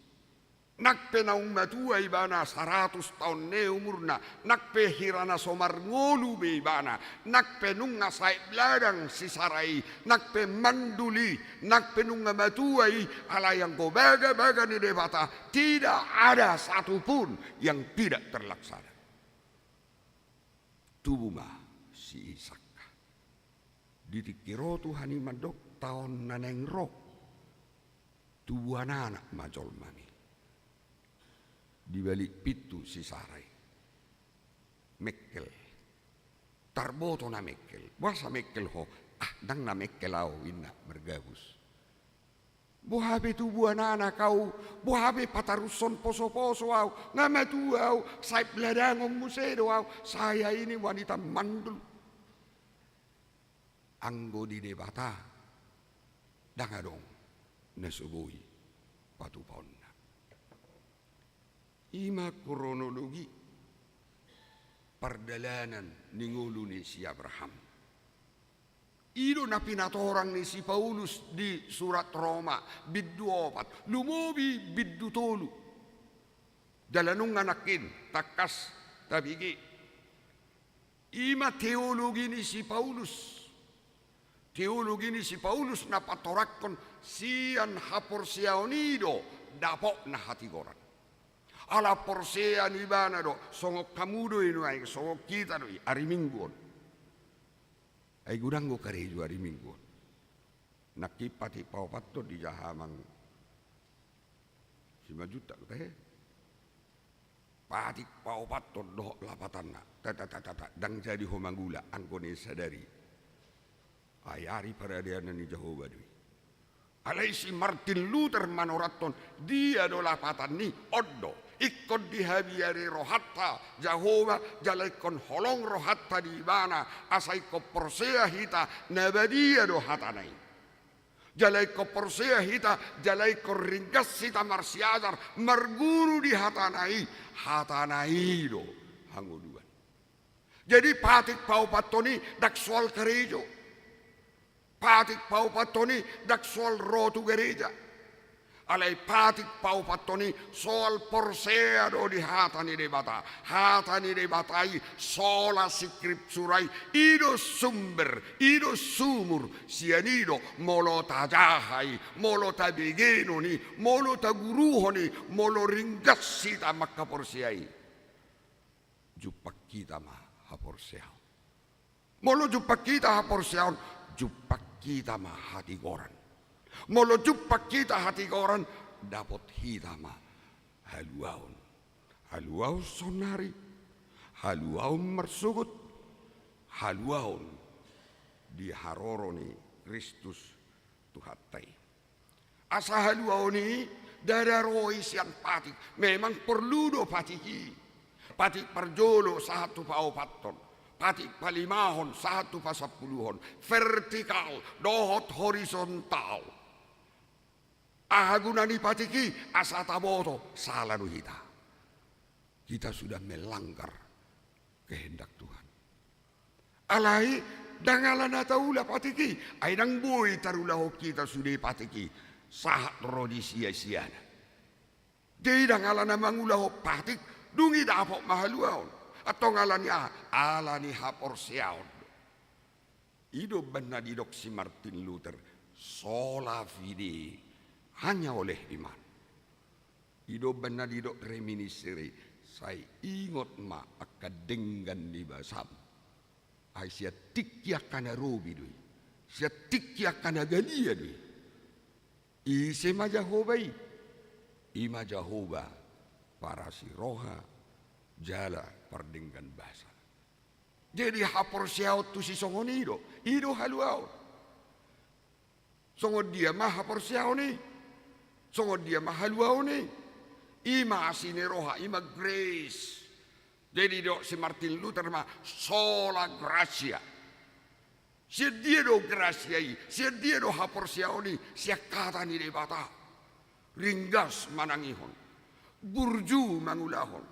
Nang pe naung matua ibana, saratus taon na umurna, nang pe hira na so marngolu be ibana, nang pe nunga saet ladang si Sara i, nang pe mandul i, nang pe nunga matua i, alai anggo bagabaga ni Debata, tidak ada satu pun yang tidak terlaksana. Tubu ma si Isak. Di tingki ro Tuhan i mandok, taon na naeng ro, tubuan anak ma jolmami. Dibalik pintu si Sara i. Mengkel. Tarboto na mengkel. Boasa mengkel ho? Ah, ndang na mengkel ahu, ninna margabus. Boha pe tubuan anak ahu, boha pe patarushon posoposo ahu, nga matua ahu, saet ladangon muse do ahu, saya ini wanita mandul. Anggo di Debata, ndang adong na so boi patupaonna. I ma kronologi pardalanan ni ngolu ni si Abraham. I do na pinatorang ni si Paulus di surat Roma, bindu opat, lumobi bindu tolu. Jala nunga nangkin, tangkas tabege. I ma teologi ni si Paulus. Teologi ni si Paulus na patorangkon sian haporseaon i do dapotna hatigoran. Ala porsea ni ibana do, songon hamu do i nuaeng, songon hita do i, ari Minggu on. Ai godang do karejo ari Minggu on. Nangkin patik paopathon di jaha amang Simanjuntak do tahe. Patik paopathon dohot lapatanna. Tata, tata, tata, ndang jadi ho mangula anggo na sadari. Ai ari paradean ni Jahowa do i. Alai si Martin Luther manoranghon, dia do lapatan ni, on do. Ingkon dihabiari rohanta Jahowa, jala ingkon holong rohanta di ibana, asa ingkon porsea hita na badia do hatana i. Jala ingkon porsea hita, jala ingkon ringgas hita marsiajar, marguru di hatana i, hatana i do hangoluan. Jadi patik paopathon i ndang soal karejo. Patik paopathon i ndang soal ro tu gareja. Alai patik paopathon i soal porsea do di hata ni Debata. Hata ni Debata i, sola scriptura i, i do sumber, i do sumur, sian i do molo tajaha i, molo tabegenon i, molo taguruhon i, molo ringgas hita mangkaporsea i. Jumpang hita ma haporseaon. Molo jumpang hita haporseaon, jumpang hita ma hatigoran. Molo jumpang hita hatigoran, dapot hita ma haluaon. Haluaon saonari, haluaon marsogot, haluaon di haroro ni Kristus Tuhanta i. Asa haluaon i ndada ro i sian patik. Memang porlu do patik i. Patik parjolo sahat tu paopathon, patik palimahon sahat tu pasampuluhon, vertikal dohot horizontal. Aha guna ni patik i? Asa taboto sala do hita. Kita sudah melanggar kehendak Tuhan. Alai ndang ala na taula patik i, ai ndang boi tarulahon hita sude patik i sahat ro di siasiana. Jadi ndang ala na mangulahon patik, dung i dapot ma haluaon. Antong ala ni aha? Ala ni haporseaon do. I do umbahen na didok si Martin Luther, sola fide, hanya oleh iman. I do umbahen na didok reminiscere, sai ingot ma angka denggan ni basam. Ai sian tingki angka na robi do i, sian tingki angka na galia do i. Ise ma Jahowa i? I ma Jahowa parasi roha jala pardenggan basa. Jadi haporseaon tu sisongon i do, i do haluaon. Songon dia ma haporseaon i? Songon dia ma haluaon i? I ma asi ni roha, i ma grace. Jadi didok si Martin Luther ma, sola gratia. Sian dia do gratia i? Sian dia do haporseaon i? Sian hata ni Debata. Ringgas manangihon, burju mangulahon,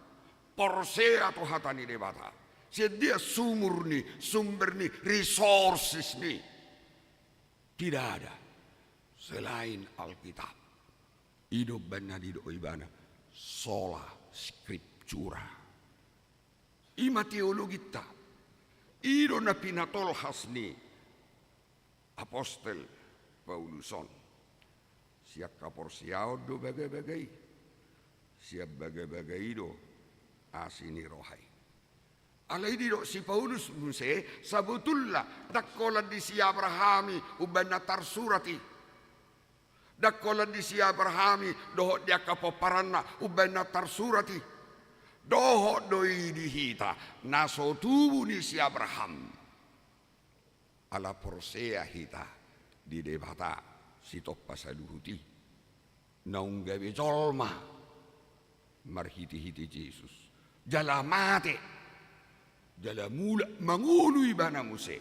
porsea tu hata ni Debata. Sian dia sumur ni, sumber ni, resources ni? Tidak ada selain Alkitab. I do umbahen na didok ibana, sola scriptura. I ma teologinta. I do na pinatolhas ni apostel Paulus on. Sian haporseaon do bagabaga i. Sian bagabaga i do asi ni roha i. Alai didok si Paulus muse, sabotulna ndang holan di si Abraham i umbahen na tarsurat i. Ndang holan di si Abraham i dohot di angka pomparanna umbahen na tarsurat i. Dohot do i di hita na so tubu ni si Abraham. Ala porsea hita di Debata Sitompa saluhut i, naung gabe jolma marhitehite Jesus, jala mate, jala mulak mangolu ibana muse.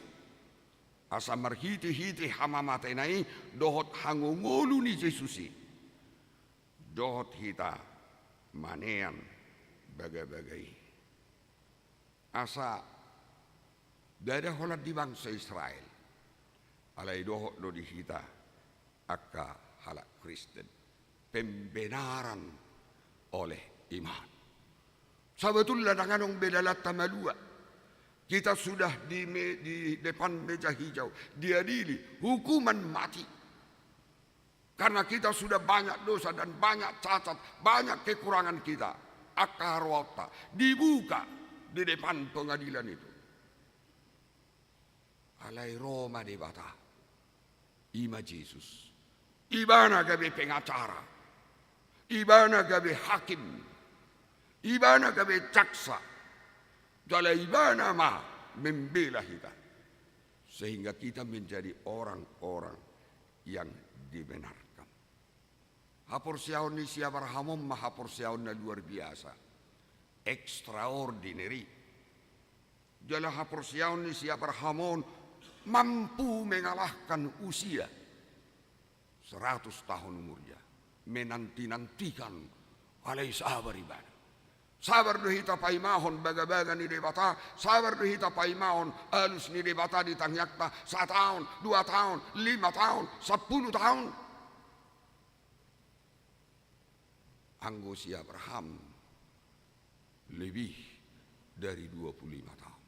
Asa marhitehite hamamatena i dohot hangoluan ni Jesus i, dohot hita manean bagabaga i. asa ndada holan di bangso Israel. Alai dohot do di hita angka halak Kristen, pembenaran oleh iman. Sabotulna ndang adong be dalanta malua. Kita sudah di me-, di depan meja hijau, diadili hukuman mati. Karena kita sudah banyak dosa dan banyak cacat, banyak kekurangan kita. Angka haroaonta dibuka di depan pengadilan itu. Alai ro ma Debata, i ma Jesus. Ibana gabe pengacara, ibana gabe hakim, ibana gabe jaksa, jala ibana ma membela hita, sehingga kita menjadi orang-orang yang dibenarkan. Haporseaon ni si Abraham on ma haporseaon na luar biasa, extraordinary. Jala haporseaon ni si Abraham on mampu mengalahkan usia, seratus tahun umurnya, menanti-nantikan, alai sabar ibana. Sabar do hita paimahon bagabaga ni Debata, sabar do hita paimahon alus ni Debata di tangiangta, sataon, dua taon, lima taon, sampulu taon. Anggo si Abraham lebih dari dua puluh lima taon.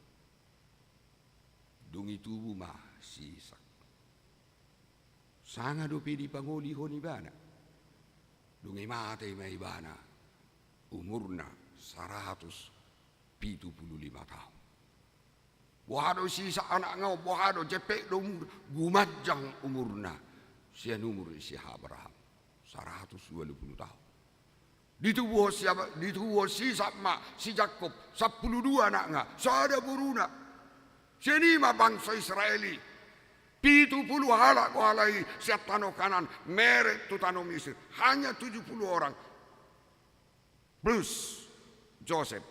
Dung i tubu ma si Ishak. Sanga dope dipangolihon ibana. Dung i mate ma ibana, umurna saratus pitu pulu lima taon. Boha do si Ishak anakna on, boha do, jempek do umur, gumanjang umurna sian umur ni si Abraham, saratus ualu pulu taon. Ditubuhon si Ab-, ditubuhon si Ishak ma si Jakob, sampulu dua anakna, sada boruna. Sian i ma bangso Israel i, pitu pulu halak do alai sian tano Kanaan, meret tu tano Misir, hanya tujuh puluh orang. Plus Josep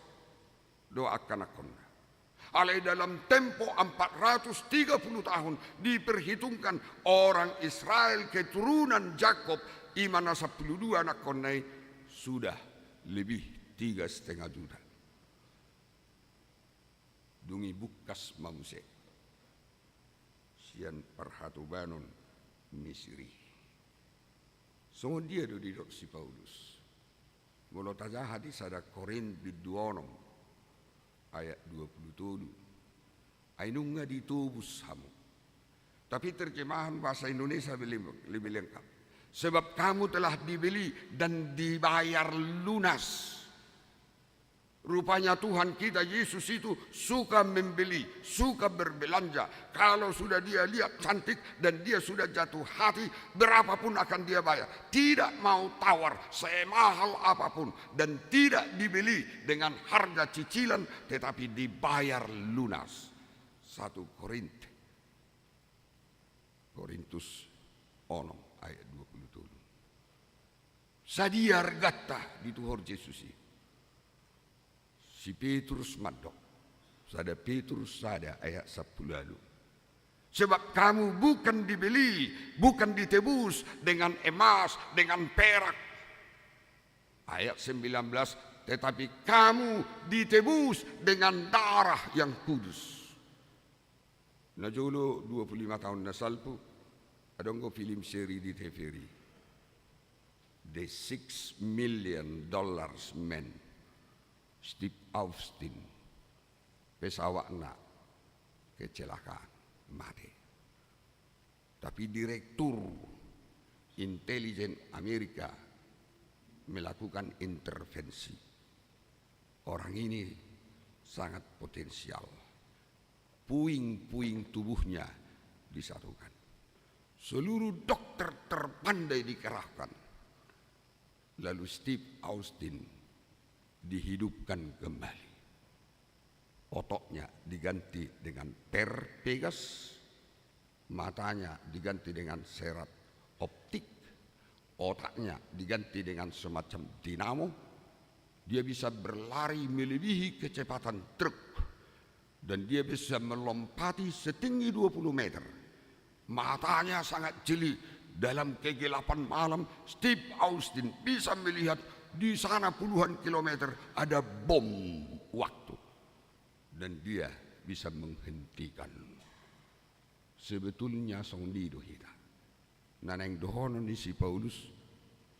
dohot angka anakkonna. Alai dalam tempo empat ratus tiga puluh tahun diperhitungkan orang Israel keturunan Jakob, i ma na sampulu dua anakkonna i, sudah lebih tiga setengah juta. Dung i bungkas ma muse sian parhatobanon Misir i. Songon dia do didok si Paulus? Molo tajaha di sada Korint bindu onom ayat dua pulu tolu, ai nunga ditobus hamu. Tapi terjemahan bahasa Indonesia lebih, lebih lengkap. Sebab kamu telah dibeli dan dibayar lunas. Rupanya Tuhan kita Yesus itu suka membeli, suka berbelanja. Kalau sudah dia lihat cantik dan dia sudah jatuh hati, berapapun akan dia bayar. Tidak mau tawar, semahal apapun. Dan tidak dibeli dengan harga cicilan, tetapi dibayar lunas. Satu Korint, Korintus onom ayat dua pulu tolu. Sadia arganta dituhor Jesus i? Si Petrus mandok, sada Petrus sada ayat sampulu ualu. Sebab kamu bukan dibeli, bukan ditebus dengan emas, dengan perak. Ayat sembilan belas, tetapi kamu ditebus dengan darah yang kudus. Na jolo dua puluh lima taon na salpu, adong do film seri di T V R I, The Six Million Dollars Man, Steve Austin, pesawatna kecelakaan, mate. Tapi direktur intelijen Amerika melakukan intervensi. Orang ini sangat potensial. Puing-puing tubuhnya disatukan. Seluruh dokter terpandai dikerahkan. Lalu Steve Austin dihidupkan kembali. Ototnya diganti dengan per Pegas, matanya diganti dengan serat optik, otaknya diganti dengan semacam dinamo. Dia bisa berlari melebihi kecepatan truk. Dan dia bisa melompati setinggi dua puluh meter. Matanya sangat jeli. Dalam kegelapan malam, Steve Austin bisa melihat di sana puluhan kilometer ada bom waktu. Dan Dia bisa menghentikan. Sebetulnya songon i do hita. Na naeng dohonon ni si Paulus,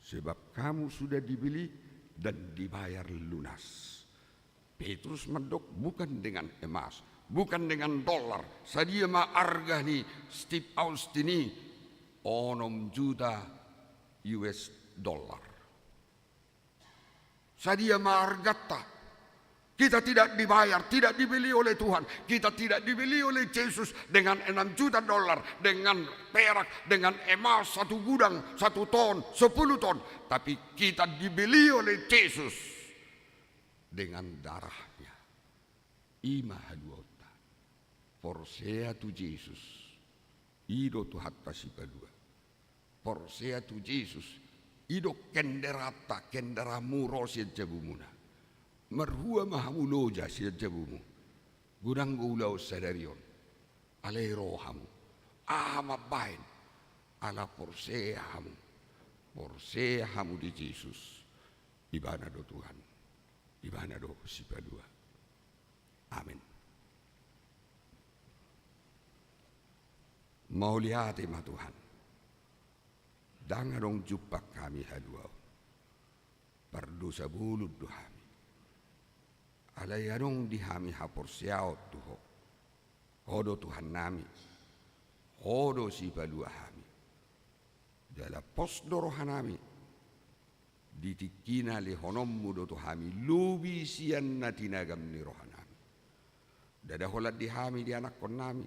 sebab kamu sudah dibeli dan dibayar lunas. Petrus mandok, bukan dengan emas, bukan dengan dolar. Sadia ma arga ni Steve Austin i? Onom juta U S dollar. Sadia ma arganta? Kita tidak dibayar, tidak dibeli oleh Tuhan. Kita tidak dibeli oleh Yesus dengan enam juta dolar, dengan perak, dengan emas satu gudang, satu ton, sepuluh ton. Tapi kita dibeli oleh Yesus dengan darahnya. I ma haluaonta. Porsea tu Jesus. I do Tuhanta Sipalua. Porsea tu Jesus. I do kenderaanta, kenderaanmu ro sian jabumuna. Marhua ma hamu loja sian jabumu. Godang do ulaon sadari on. Alai ro hamu. Aha mambahen? Ala porsea hamu. Porsea hamu di Jesus. Ibana do Tuhan. Ibana do Sipalua. Amen. Mauliate ma Tuhan. Ndang adong jumpang hami haluaon. Pardosa bolon do hami. Alai adong di hami haporseaon tu Ho. Ho do Tuhannami. Ho do Sipalua hami. Jala pos do rohanami. Di tingkina lehononmu do tu hami lobi sian na tinagam ni rohanami. Ndada holan di hami dianakhonnami.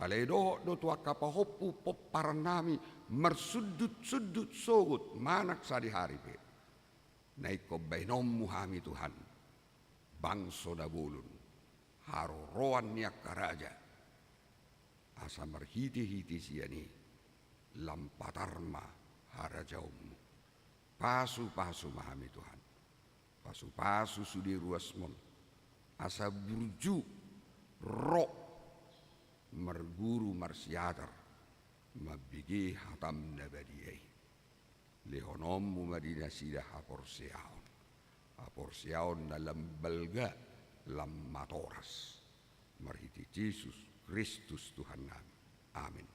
Alai dohot do tu angka pahompu pomparannami marsundut-sundut sogot manang sadihari pe. Na ingkon baenonmu hami Tuhan. Bangso na bolon. Haroroan ni angka raja. Asa marhite-hite sian i lam patar ma harajaonmu. Pasu-pasu ma hami Tuhan. Pasu-pasu sude ruasmon. Asa burju ro marguru marsiajar mambege hatam na badia i. Lehononmu ma di nasida haporseaon. Haporseaon na lam balga lam matoras. Marhite Jesus Kristus Tuhannami. Amen.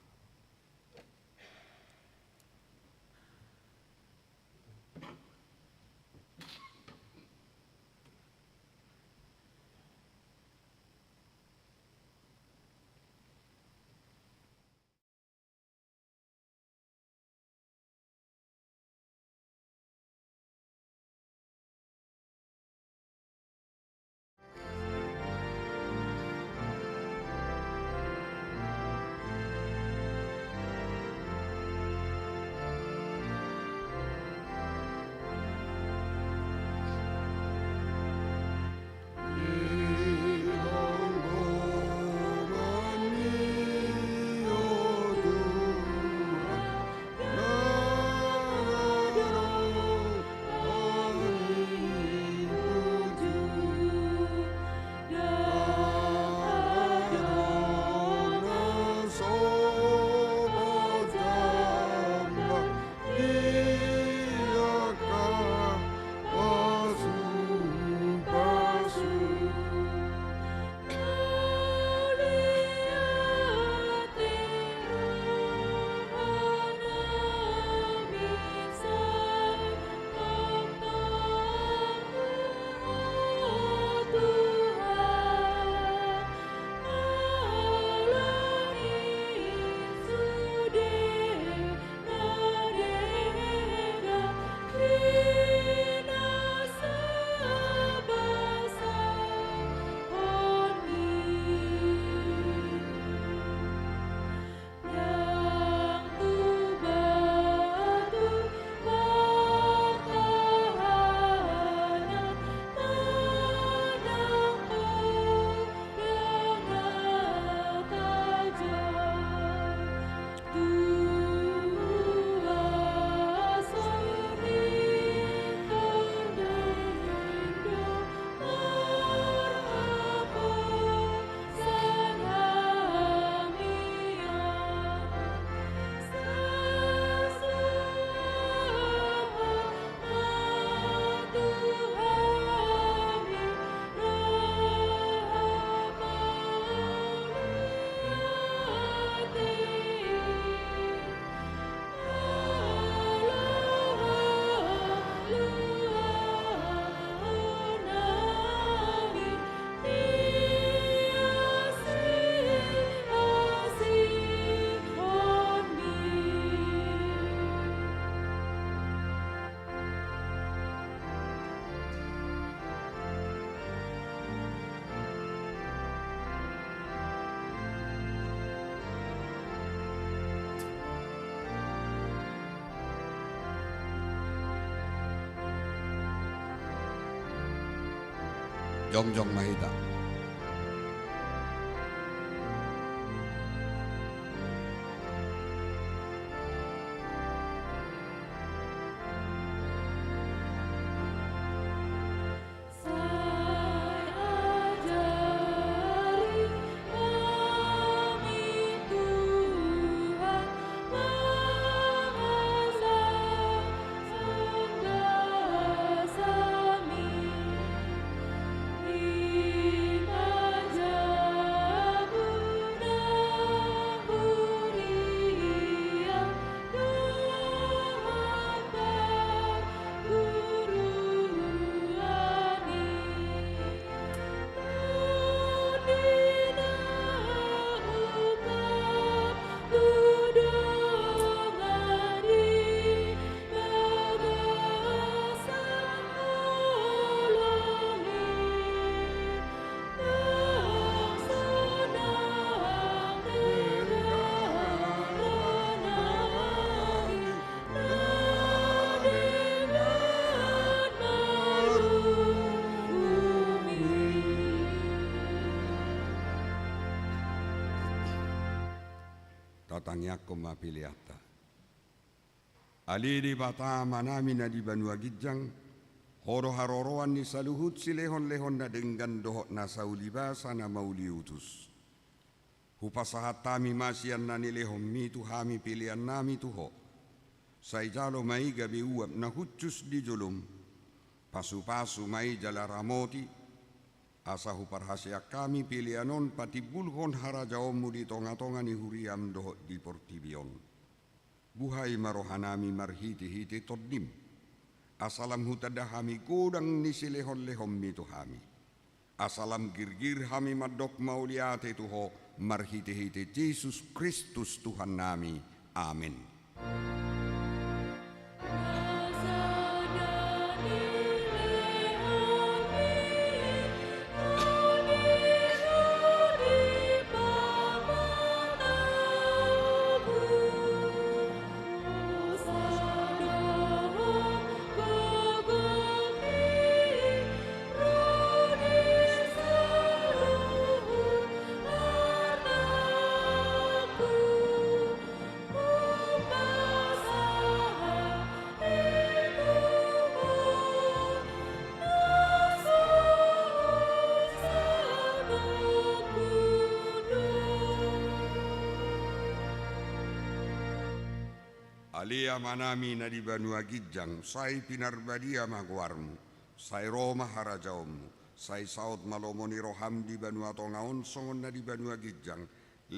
Jongjong ma hita. Tatangiangkon ma peleanta. Ale Debata Amanami na di banua ginjang, Ho do haroroan ni saluhut silehonlehon na denggan dohot na saulibasa na mauliutus. Hupasahat hami ma sian na nilehonMi tu hami peleannami tu Ho. Sai jalo ma i gabe uap na hushus di joloM. Pasupasu ma i jala ramoti, asa huparhaseang hami pelean on patimbulhon harajaonMu di tongatonga ni huriaM dohot di portibi on. Buhai ma rohanami marhitehite TondiM, asa lam hutanda hami godang ni silehonlehonMi tu hami. Asa lam girgir hami mandok mauliate tu Ho marhitehite Jesus Kristus Tuhannami. Amen. Ale Amanami na di banua ginjang, sai pinarbadia ma goarMu, sai ro ma harajaonMu, sai saut ma lomo ni rohaM di banua tonga on songon na di banua ginjang.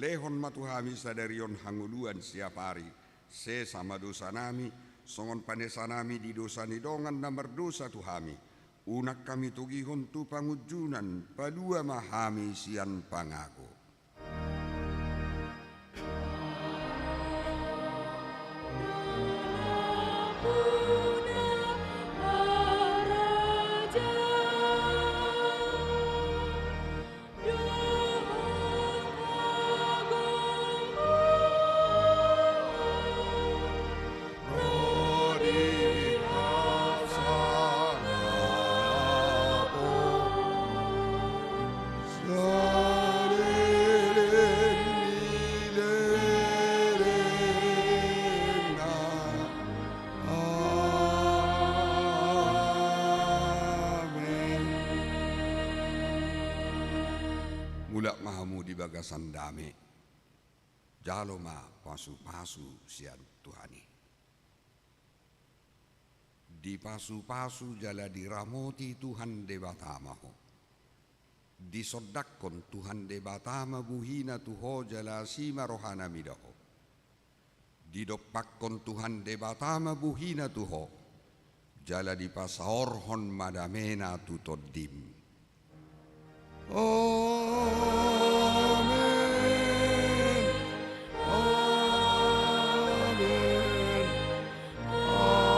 Lehon ma tu hami sadari on hangoluan siapari. Sesa ma dosanami, songon panesanami di dosa ni dongan na mardosa tu hami. Unang hami togihon tu pangunjunan, palua ma hami sian pangago. Amen. Mulak ma hamu di bagasan dame. Jalo ma pasupasu sian Tuhan i. Dipasupasu jala diramoti Tuhan Debata ma ho. Disondangkon Tuhan Debata ma buhina tu ho jala asi ma rohana mida ho. Didompakkon Tuhan Debata ma buhina tu ho, jala dipasaorhon ma damena tu tondim. Amen. Amen. Amen.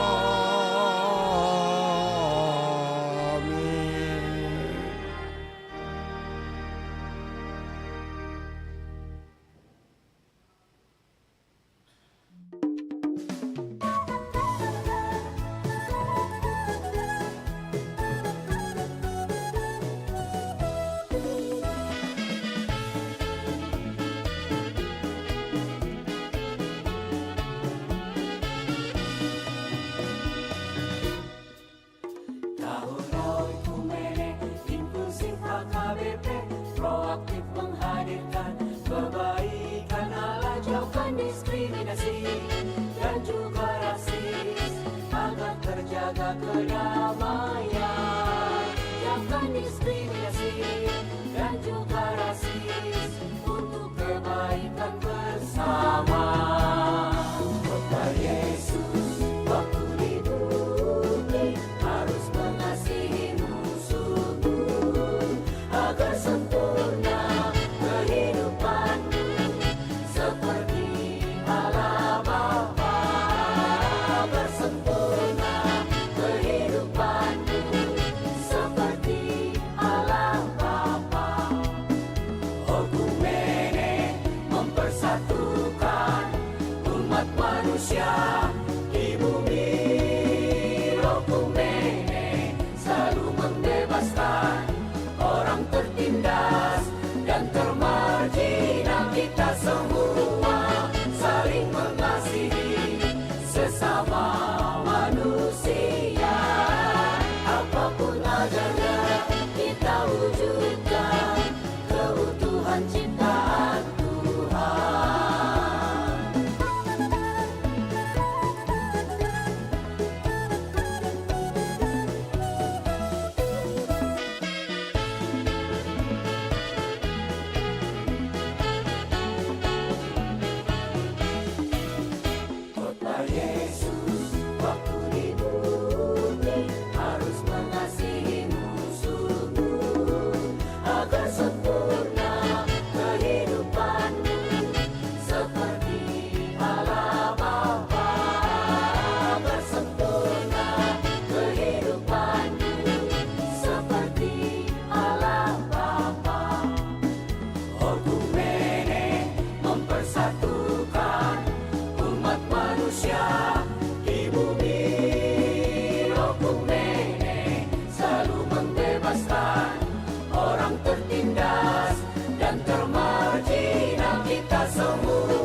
Diskriminasi dan juga rasis, agar terjaga kedamaian. Jauhkan diskriminasi dan juga rasis untuk kebaikan bersama. Khotbah Yesus waktu di bumi, harus mengasihi musuhmu, agar sempurna kehidupanmu seperti Allah Bapa. Agar sempurna kehidupanmu seperti Allah Bapa. Oikumene mempersatukan umat manusia di bumi. Oikumene selalu membebaskan orang tertindas dan termarjinal. Kita semua saling mengasihi sesama manusia. Apapun agamanya, kita wujudkan keutuhan ciptaan Tuhan. Khotbah Yesus waktu di bumi, harus mengasihi musuhmu, agar sempurna kehidupanmu seperti Allah Bapa. Agar sempurna kehidupanmu seperti Allah Bapa. Oikumene mempersatukan umat manusia di bumi. Oikumene selalu membebaskan orang tertindas dan termarjinal. Kita semua